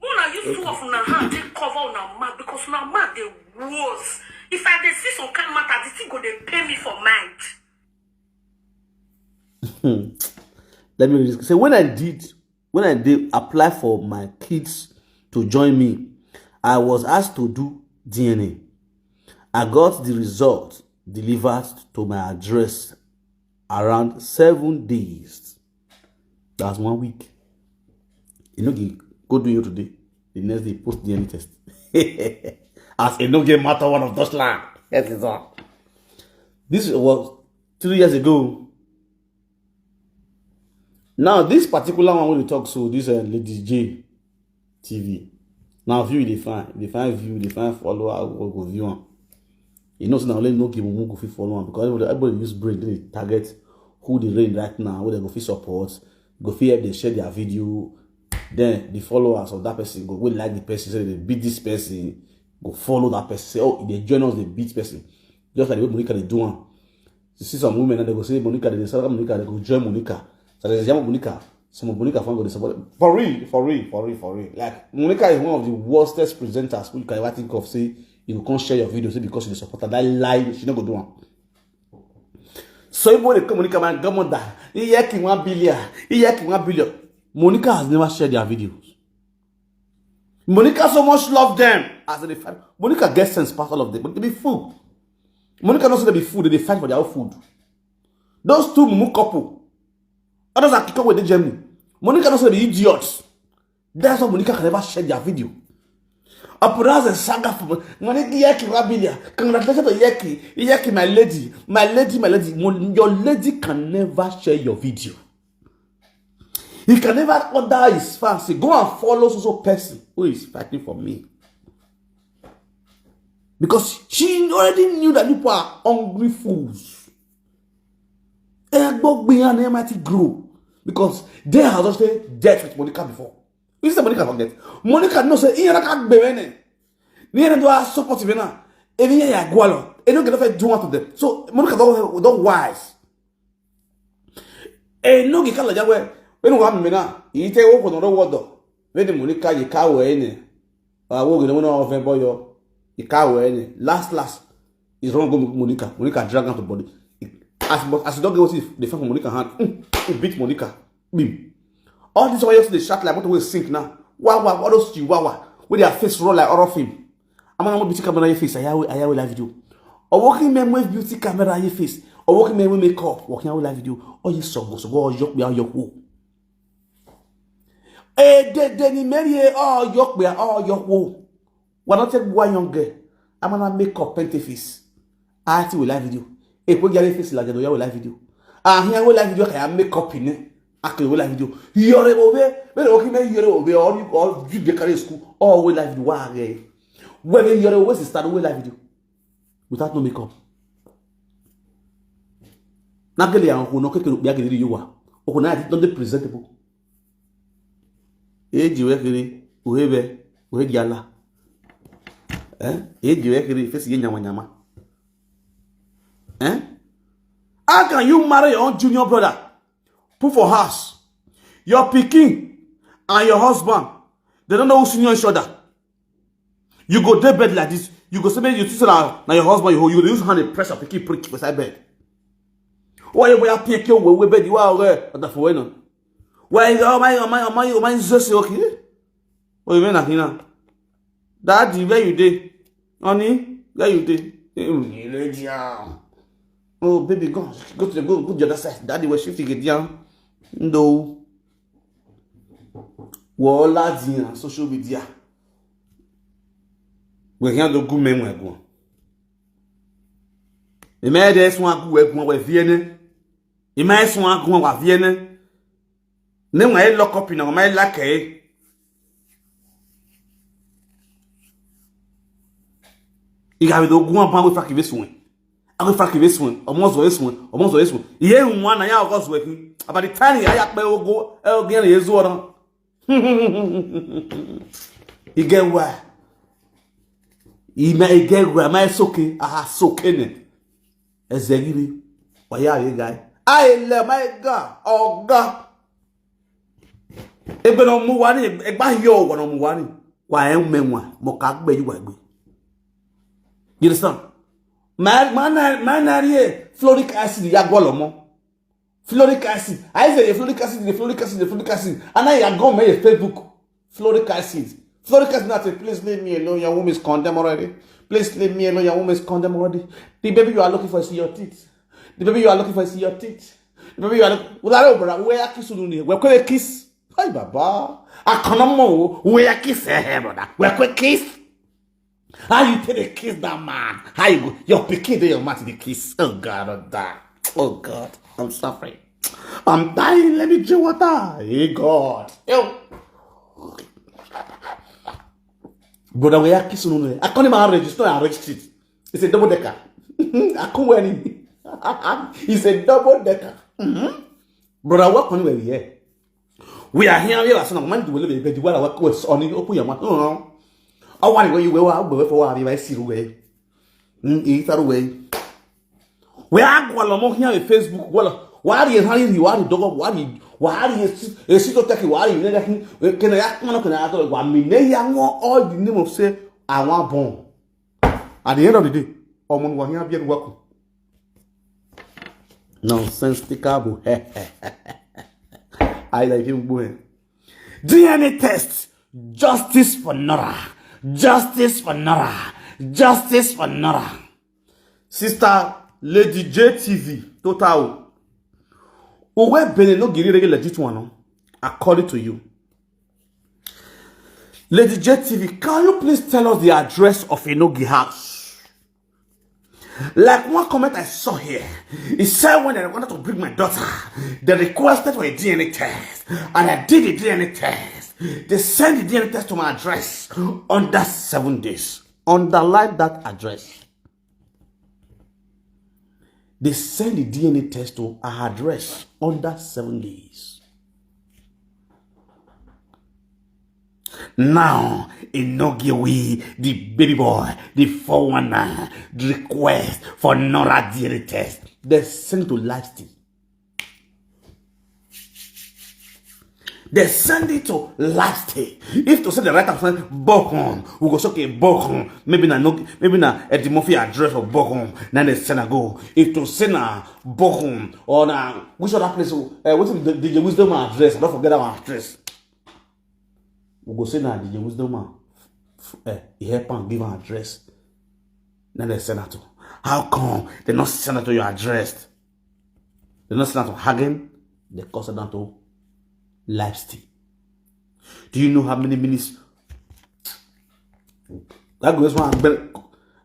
Una use two of una hand take cover una mouth because una mouth dey worse. If I dey see some kind matter, the thing go dey pain me for mind. Let me read this. Say, when I did, when I did apply for my kids to join me, I was asked to do D N A. I got the result delivered to my address around seven days. That's one week. You know, you go do you today. The next day, post D N A test. As a no game matter one of those land. Yes, it's all. This was three years ago. Now, this particular one wey we talk so, this, uh, Lady J T V. Now, view dey find, dey find view, dey find follower, go, go view am. You know, so now only no give mumu go fit follow am because everybody, everybody use brain, they target who they rain right now, who they go fit support, go fit help they share their video. Then the followers of that person go, will like the person, say they beat this person, go follow that person, say, oh, they join us, they beat person. Just like the way Monica dey do am. You see some women and they go say Monica, they say Monica, they go join Monica. So they jam Monica. Some of Monica fan go dey support. For real, for real, for real, for real. Like, Monica is one of the worstest presenters who you can ever think of. Say you go come share your video, say because you dey support her. That lie, she no go do am. So if they call Monica, my grandmother, he hear king one billion, he hear king one billion. Monica has never shared their videos. Monica so much love them as they fight. Monica gets sense past all of them, but they be fool. Monica knows they be fool, they dey fight for their own food. Those two mumu couple, Others are kicking with the Germany. Monica knows the idiots. That's why Monica can never share their video. Upon us a saga for Monica Yeki Rabilia. Congratulations to Yeki. Yeki, my lady. My lady, my lady. Your lady can never share your video. He can never order his fans say, "Go and follow so so person who is fighting for me." Because she already knew that people are hungry fools. Egbo Gbiyan might grow. Because they have just dealt with Monica before. You see Monica forget. Monica no say, "Iyan ka gbere ne." Ni ene do a support me na. Ebi ya ya gwalo. E no get to do one of them. So Monica don't, don't wise. E no gi kala jawe. When wa me na. Ite wo ko no wo do. When Monica ye ka we ne. Wa wo gi no no ofe boyo. Ye ka we ne. Last last. Is wrong go Monica. Monica drag out the body. As but as you don't get what if the fan from Monica hand. Mm, he beat Monica. Bim. All these ones they shot like what we sink now. Wow, wow, all those chihuahua. With their face roll like horror film. I'm gonna beauty camera your face. I have I have a live video. A walking man with beauty camera your face. A walking man with makeup. Walking out live video. Oh, you so go so go. Yok be out yok wo. Eh, de de ni meri eh. Oh, yok be out yok wo. Wa no take one young girl. I'm gonna make up paint a face. I see we live video. E ko gari face la de no ya we live video. Ah, here we live video ka ya make up in. Ake we live video. Yore bo be. Be o ki me yore bo be. All you all you dey carry school. Oh, we live video. Wa ge. We be yore we start we live video. Without no makeup. Na gele ya ko no keke ya gele yo wa. O ko na di don dey presentable. Eji we kiri, uhe be, uhe giala. Eh? Eji we kiri, face ye nyama nyama. Eh? How can you marry your own junior brother? Put for house. Your pikin and your husband, they don't know who senior each other. You go dey bed like this. You go say, "Make you think say na, na your husband you hold." You go use hand dey press your pikin prick for side bed. Why you wear pink your way bed? You are aware of the for no. Why you oh my oh my oh my oh my Jesus okay? Oh, you mean that now? Daddy, where you dey? Honey, where you dey? Eh, mm, you lay down. Oh, baby, go go to the go go the other side. Daddy, we shift you down. No. Wo la di social media. We can do good men we go. E me de so agu we go we viene. E me so agu we viene. Ne we lock up in we me like e. Iga we do gu wan ban we fa ki ve sun. A we fa ki ve sun. Omo zo ve sun. Omo zo ve sun. Iye un wan na ya ogo zo ve. About the time ya ya pe ogo e ogo ye zo ran. Igewa. Ime igewa ma soke. Aha soke ne. Ezegiri. Wa ya ye guy. Ai le my god. Oga. Egbe no mu wani, egba yo wa no mu wani. Wa e me wa, mo ka gbe yu wa gbe. You understand? Ma ma na ma na ri e fluoric acid ya gwo lo mo. Fluoric acid. I say the fluoric acid, the fluoric acid, the fluoric acid. And I ya go me Facebook. Fluoric acid. Fluoric acid not a please leave me alone. Your womb is condemned already. Please leave me alone. Your womb is condemned already. The baby you are looking for is your teeth. The baby you are looking for is your teeth. The baby you are looking. Well, I don't, brother. Where kiss you? Where could kiss? Hi, Baba. I can't more. Where kiss? Hey, brother. Where could kiss? How you take a kiss that man? How you go? Your pikin dey your mouth dey kiss. Oh God, oh God. Oh God, I'm suffering. I'm dying. Let me drink water. Hey God. Yo. Brother, we are kissing on. I can't even arrange. It's not arranged it. It's a double decker. I can't wear any. It's a double decker. Mm-hmm. Brother, what can we wear? We are here, we are saying, man, do we be the one that was on the open your mouth. No, no. I want to go you where I go for I see the way. Mm, it's the way. We are going along here with Facebook. Well, why are you hurry? Why are you dog? Why are you why are you a sit take? Why are you can I act? Can I act? Why me ne ya all the name of say I want born. At the end of the day, omo wa here be work. Nonsensical. I like him boy. D N A test. Justice for Nora. Justice for Nora. Justice for Nora. Sister Lady J T V, Total. Uwe Bene no giri regular legit one, no? According to you. Lady J T V, can you please tell us the address of Inogi house? Like one comment I saw here, he said when I wanted to bring my daughter, they requested for a D N A test, and I did the D N A test. They sent the D N A test to my address under seven days. Underline that address. They send the D N A test to her address under seven days. Now, Inogewe, the baby boy, the four one nine, the request for Nora D N A test. They send to Lifestyle. They send it to Lifestyle. If to say the right of Bochum, we go say, okay, Bochum. Maybe na no, maybe na Eddie Murphy address for Bochum. Now they send a go. If to say na Bochum or na which other place? Uh, what's the D J Wisdom address? I don't forget our address. We go say na D J Wisdom man. Uh, he help and give an address. Now they send it to. How come they not send it to your address? They not send it to Hagen. They call it down to Lifestyle. Do you know how many minutes? That goes one. And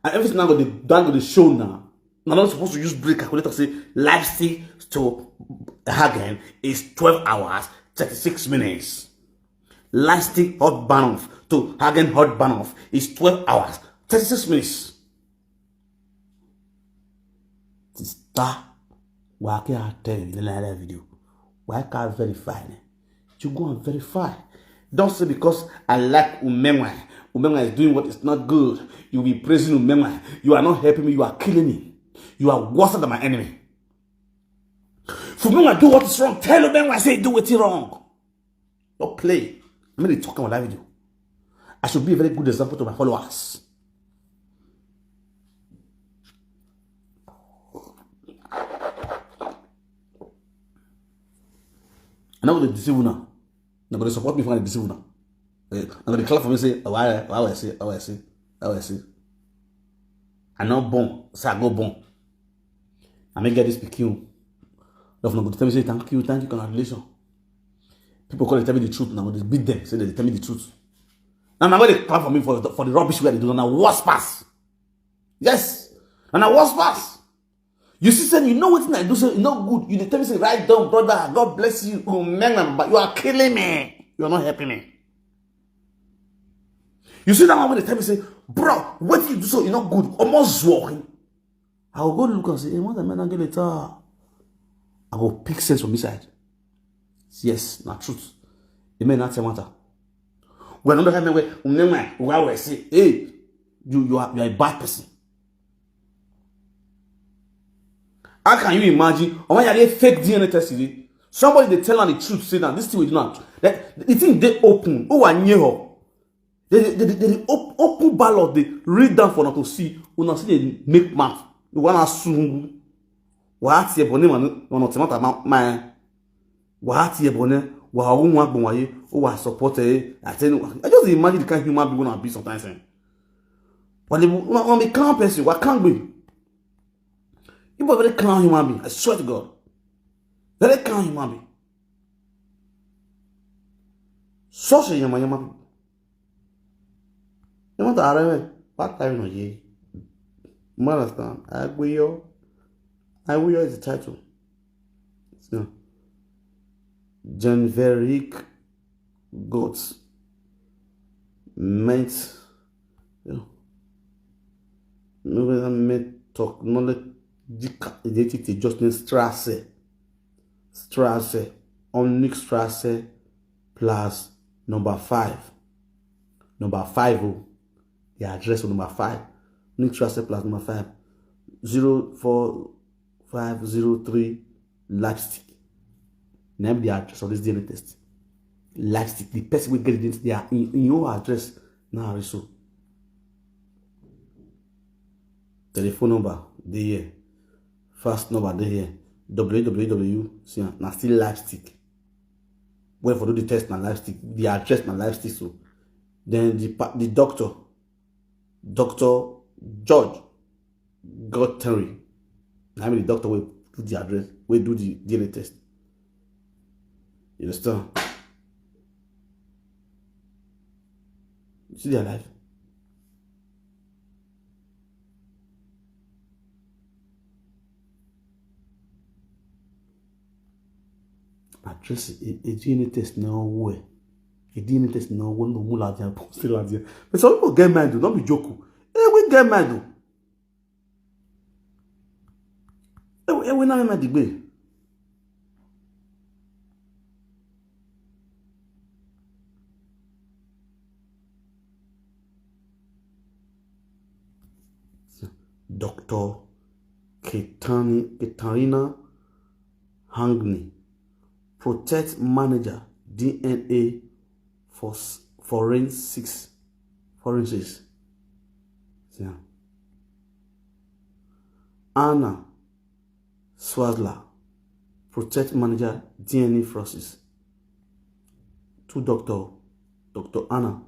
everything now go the that go the show now. Now not supposed to use break calculator say Lifestyle to Hagen is twelve hours, thirty-six minutes. Lifestyle Hot Bahnhof to Hagen Hot Bahnhof is twelve hours, thirty-six minutes. Sister, why can't I tell you in the video? Why can't I verify it? You go and verify. Don't say because I like Umenwa. Umenwa is doing what is not good. You be praising Umenwa. You are not helping me. You are killing me. You are worse than my enemy. If Umenwa do what is wrong, tell Umenwa say do what is wrong. Don't play. I'm going to talk about that video. I should be a very good example to my followers. I know they deceive now. Now they support me for the deceive now. Eh, now they clap for me say, oh, why, why I say, why I say, why I say. I not born, so I go born. I may get this pikin. Love no go tell me say thank you, thank you, congratulations. People call they tell me the truth now. They beat them, say they tell me the truth. Now, now they clap for me for, for the rubbish where they do now. Worse pass. Yes. And I worse pass. You see, say you know what I do, say you know good. You dey tell me say write down, brother. God bless you. Oh man, but you are killing me. You are not helping me. You see that one when they tell me say, bro, what you do so you not good. Almost walking. I will go look and say, hey, what the man get later? I go pick sense from inside. Yes, na truth. The man not say matter. When another time where we say, hey, you you are you are a bad person. How can you imagine? Or when you fake D N A test today, somebody they tell her the truth, say that this thing we do not. That the thing they open. Oh, I knew her. They they they, they op- open ballot. They read down for not to see. Una see they make math. You wanna sue? What your bonnet man? Wanna tell my my. What your bonnet? What who want bonnet? Who was support? I tell you, I just imagine the kind of human being wanna be sometimes. Eh? But they want be calm person. What can't be? You a very calm human being. I swear to God, very calm human being. Such a yama yama people. You want to arrange? What time no ye? You understand? Aguiyo. Aguiyo is the title. So, John Veric Goats meant, you know, Nobel meant technological identity just named Strasse. Strasse, Onyx Strasse plus number five. Number five, oh, the address of number five. Onyx Strasse plus number five. Zero four five zero three Lipstick. Name the address of this D N A test. Lipstick, the person will get it, they are in, in your address now. So telephone number, they here. First number, they here. W W W, see, na still Lipstick. Where for do the test na Lipstick, the address na Lipstick. So then the pa- the doctor, Doctor George Godterry. I mean the doctor will do the address, will do the D N A test. You understand? You see their life? Address a, a D N A test now where? A D N A test now where no mula dia, posted dia. But some people get mind, don't be joke. Hey, we get mind. Hey, we, hey, we not in the way. Doctor Ketani-, Katarina Hangni, protect manager D N A for s-, forensics, forensics. Yeah. Anna Swazler, protect manager D N A forensics. To Doctor, Doctor Anna.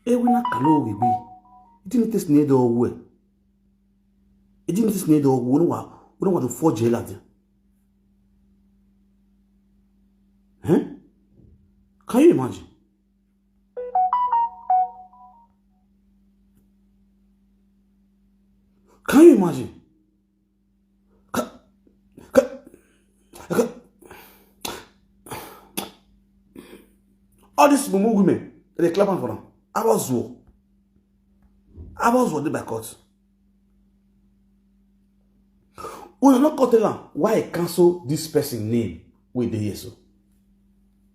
Ewina kalo wiwi. Iti ni test ne do we. Iti ni test ne do we. Wona wa, wona wa do forge la dia. Eh? Can you imagine? Can you imagine? Ca-, ca-, ca-, all these mumu women, they clap am for am. Abazuo. Abazuo dey by court. Una no come tell am why I cancel this person name wey dey here so.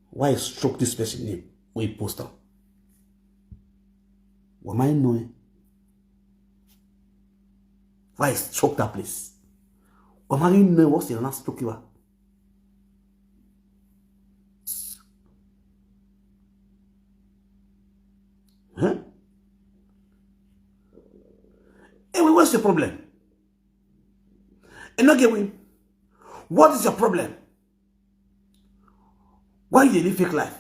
Why I stroke this person name wey post am? Why am I knowing? Why I stroke that place? Why am I knowing what's the last stroke you are? Huh? Anyway, what's the problem? And not get win. What is your problem? Why you dey live fake life?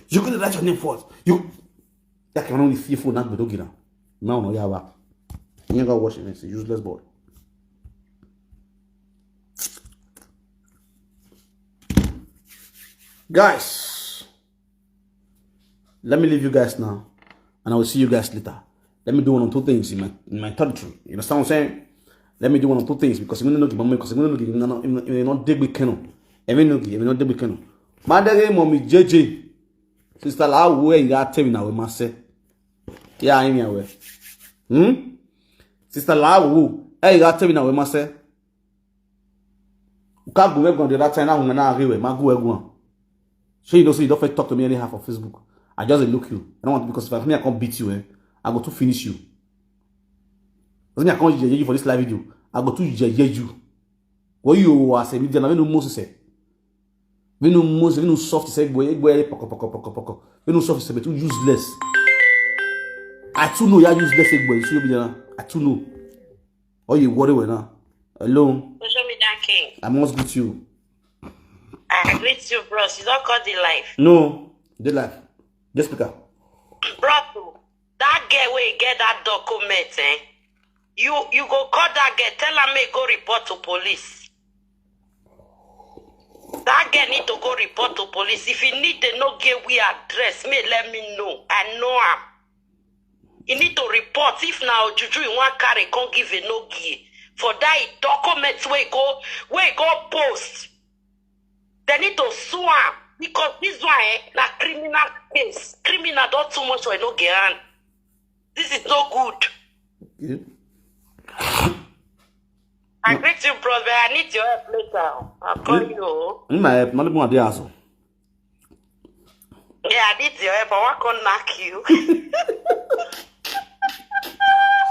You gonna write your name first. You that can only fearful not be dogi now. Now no yawa. You ain't gonna watch it, it's a useless boy. Guys, let me leave you guys now, and I will see you guys later. Let me do one or two things in my, in my territory. You understand what I'm saying? Let me do one or two things because you know, because you know, you know, you know, dig big kennel. Even no, you know, dig big kennel. Madare mommy J J, sister la wo e ya tell me na we must say. Yeah, I mean we. Hmm. Sister la wo e ya tell me na we must say. Uka go we go the other time na we na we ma go we go. So you know, so you don't fit talk to me anyhow for Facebook. I just dey look you. I don't want, because if I come here, I come beat you, eh? I go to finish you. Because me, I come yeye you for this live video. I go to yeye you. What you are saying, me, I no know say. We no most, we no soft say boy, boy, poko poko poko poko. We no soft say too useless. I too know you are useless, boy. So you be there. I too know. Oh, you worry well now. Hello. Social media king. I must greet you. I greet you, bros. You don't call the life. No, the life. Just speaker. Bros, that girl wey get that document, eh? You, you go call that girl, tell her make go report to police. That girl need to go report to police. If you need the no get we address, me let me know. I know am. You need to report if now juju you want carry, can't give a no give for that document where go, where go post. They need to sue am because this one, eh, na criminal case. Criminal don't too much for no get hand. This is no good. Okay. I greet you, bros, but I need your help later. I'll call you. In my help, not more there also. Yeah, I need your help. I want to knock you.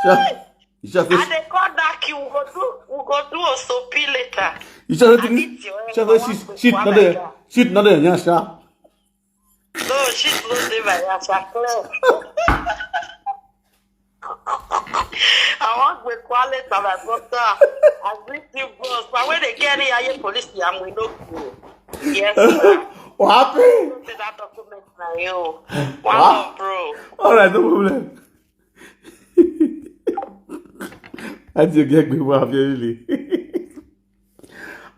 Sure. You sure I say dey call knock you. We go do, we go do osopi later. You sure I say need your help. Sure say shit, shit, not there. Shit, not there. Yeah, sure. No, shit, no dey my house. I clear. I want to call it my brother. I greet you, bros. But when they get here, police, I'm with no. Yes, sir. What happened? Say that document na you. One What? Love, bro. All right, no problem. That's your get me, really.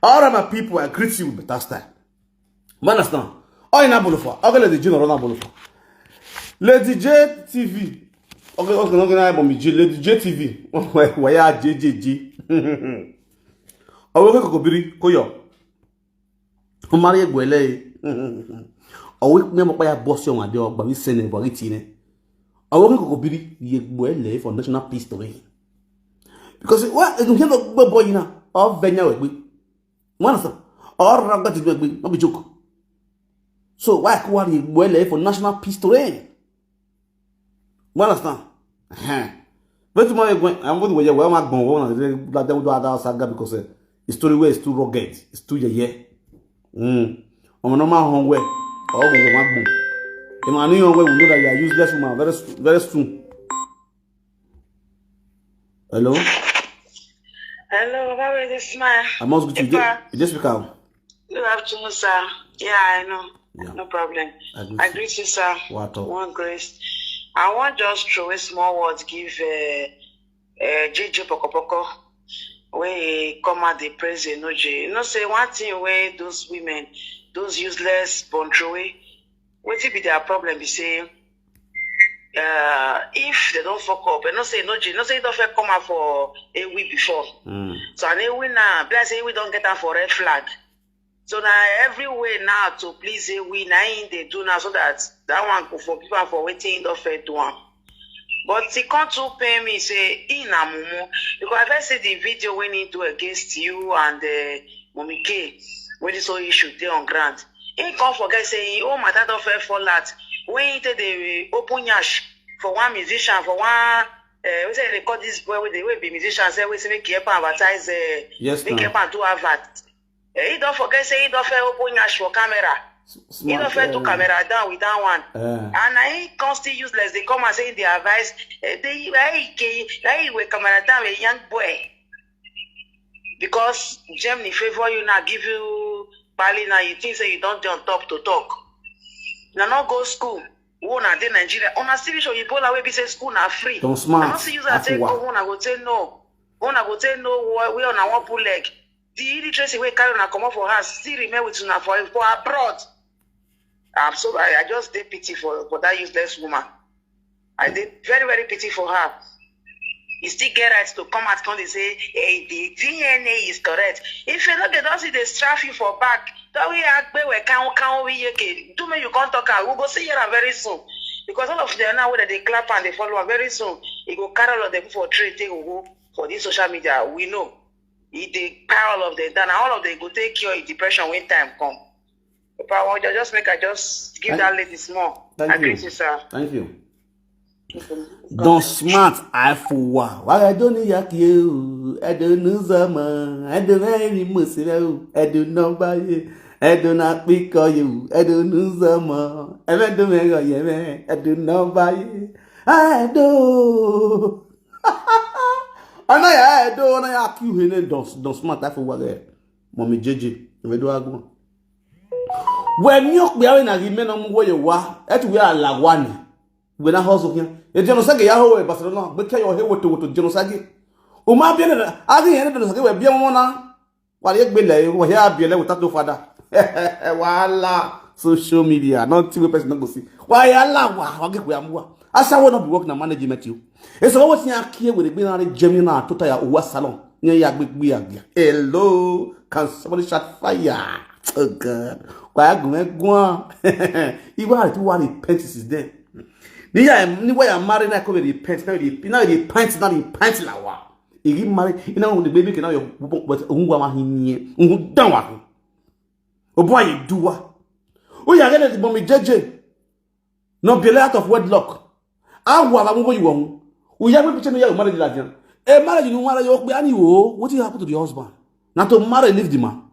All right, my people, I greet you with better style. You understand? Oh, in Abolofa. Okay, Lady J, no, Abolofa. Lady J T V. Okay, okay, okay, na Mommy J, Lady J T V. Why are J J J? Owo ke kokobiri, koyo. Omari egbele. Owo me mo pa ya boss yo ade ogba wi sene bo ri tine. Owo ke kokobiri ye egbele for national peace to reign. Because what you hear the boy na, o venya we gbe. One so, or raga ti gbe, no be joke. So why ko wa ye egbele for national peace to reign? You understand? But tomorrow when I'm going to wear my bone, one of the that them do other saga because uh, the story where is too rugged, it's too yeye. Mm. I'm a normal home where all we want bone. If I knew your way, we know that you are useless woman very soon, very soon. Hello? Hello, how are you this man? I must go to you. Ipa. You just speak out. Good afternoon, sir. Yeah, I know. Yeah. No problem. I greet I you. Greet you, sir. What up? One grace. I want just throw a small word give uh, uh, J J Pokopoko. When he come out the praise Enoji. You know, say one thing where those women, those useless Bontrowe, what it be their problem? Be say, uh, if they don't fuck up, and not say no, no say don't fair come out for a week before. Mm. So and a week now, be like say we don't get am for red flag. So now every way now to please a week now in they do now so that that one go for people for waiting don't fair do am. But he can't too pay me say in a mumu because I first see the video when he do against you and uh, Mommy K when this whole issue there on ground. He can't forget say he oh my dad don't fair fall out when he take the open yash for one musician for one uh, we say they call this boy with the way be musician say we say make help am advertise uh, Yes, make ma'am. Help am do advert. Eh, he don't forget say he don't fair open yash for camera. He Smart, don't fair do eh, camera down with that one. eh. And na he constantly useless. They come and say they advise. Eh, they why he gay, why he wear camera down with young boy. Because Germany favor you now, give you bali now. You think say you don't dey on top to talk. Now not go school. Who na dey Nigeria? Una still reach Oyibola wey be say school na free. Don Smart, I no see use am take Afuwa. Go. Una go say no. Una go say no. Where, where una wan put leg? The illiteracy wey carry una comot for house still remain with una for for abroad. I'm so I, I just dey pity for for that useless woman. I dey very very pity for her. You still get right to come out come dey say hey, the D N A is correct. If you no dey don see dey strap you for back, don we agbe we kan kan we yeke do me you come talk am we go see hear am very soon because all of them now wey dem dey clap and dey follow am very soon e go carry all of them for train take go for this social media we know e dey kpai all of them down and all of them go take cure depression when time come. Papa, I wan just make I just give Thank- that lady small. Thank I you. Greet you, sir. Thank you. Don Smart Afuwa. Wa ga do ni ya ki o. E do nu zama. E do very musira o. E do no ba ye. E do na piko you. E do nu zama. E me do me go ye me. E do no ba ye. E do. Ana ya e do na ya ki he ne Don Don Smart Afuwa ge. Mommy J J. E me do agun. We mi o pe awe na gi me no mu wo ye wa. E tu we ala wa ni. We na hustle here. E jeno sage ya ho we Barcelona. Be ke yo he woto woto jeno sage. O ma bi na. A gi he ne do sage we bi mo na. Wa ye gbe le, wa ya bi le without no father. Wahala social media. Nothing we person no go see. Wa ya la wa, wa ge we amua. Asa we no be work na management you. E so what you here we be na Germany na total ya uwa salon. Nye ya gbe gbe ya gbe. Hello, can somebody shout fire? Oh God. Kwa ya gun egun. Iwa ti wa repent since then. Ni ya ni wa ya marry na ko be repent, na be na repent na repent la wa. Igi marry, ina wo de baby ke na yo but unwa wa hinye. Unwa dan wa. O boy you do wa. O ya get the Mommy J J. No be out of wedlock. Awa ba mo you won. O ya we picture no ya marriage la dia. E marriage no marriage o pe ani o. What happen to the husband? Na to marry leave the man.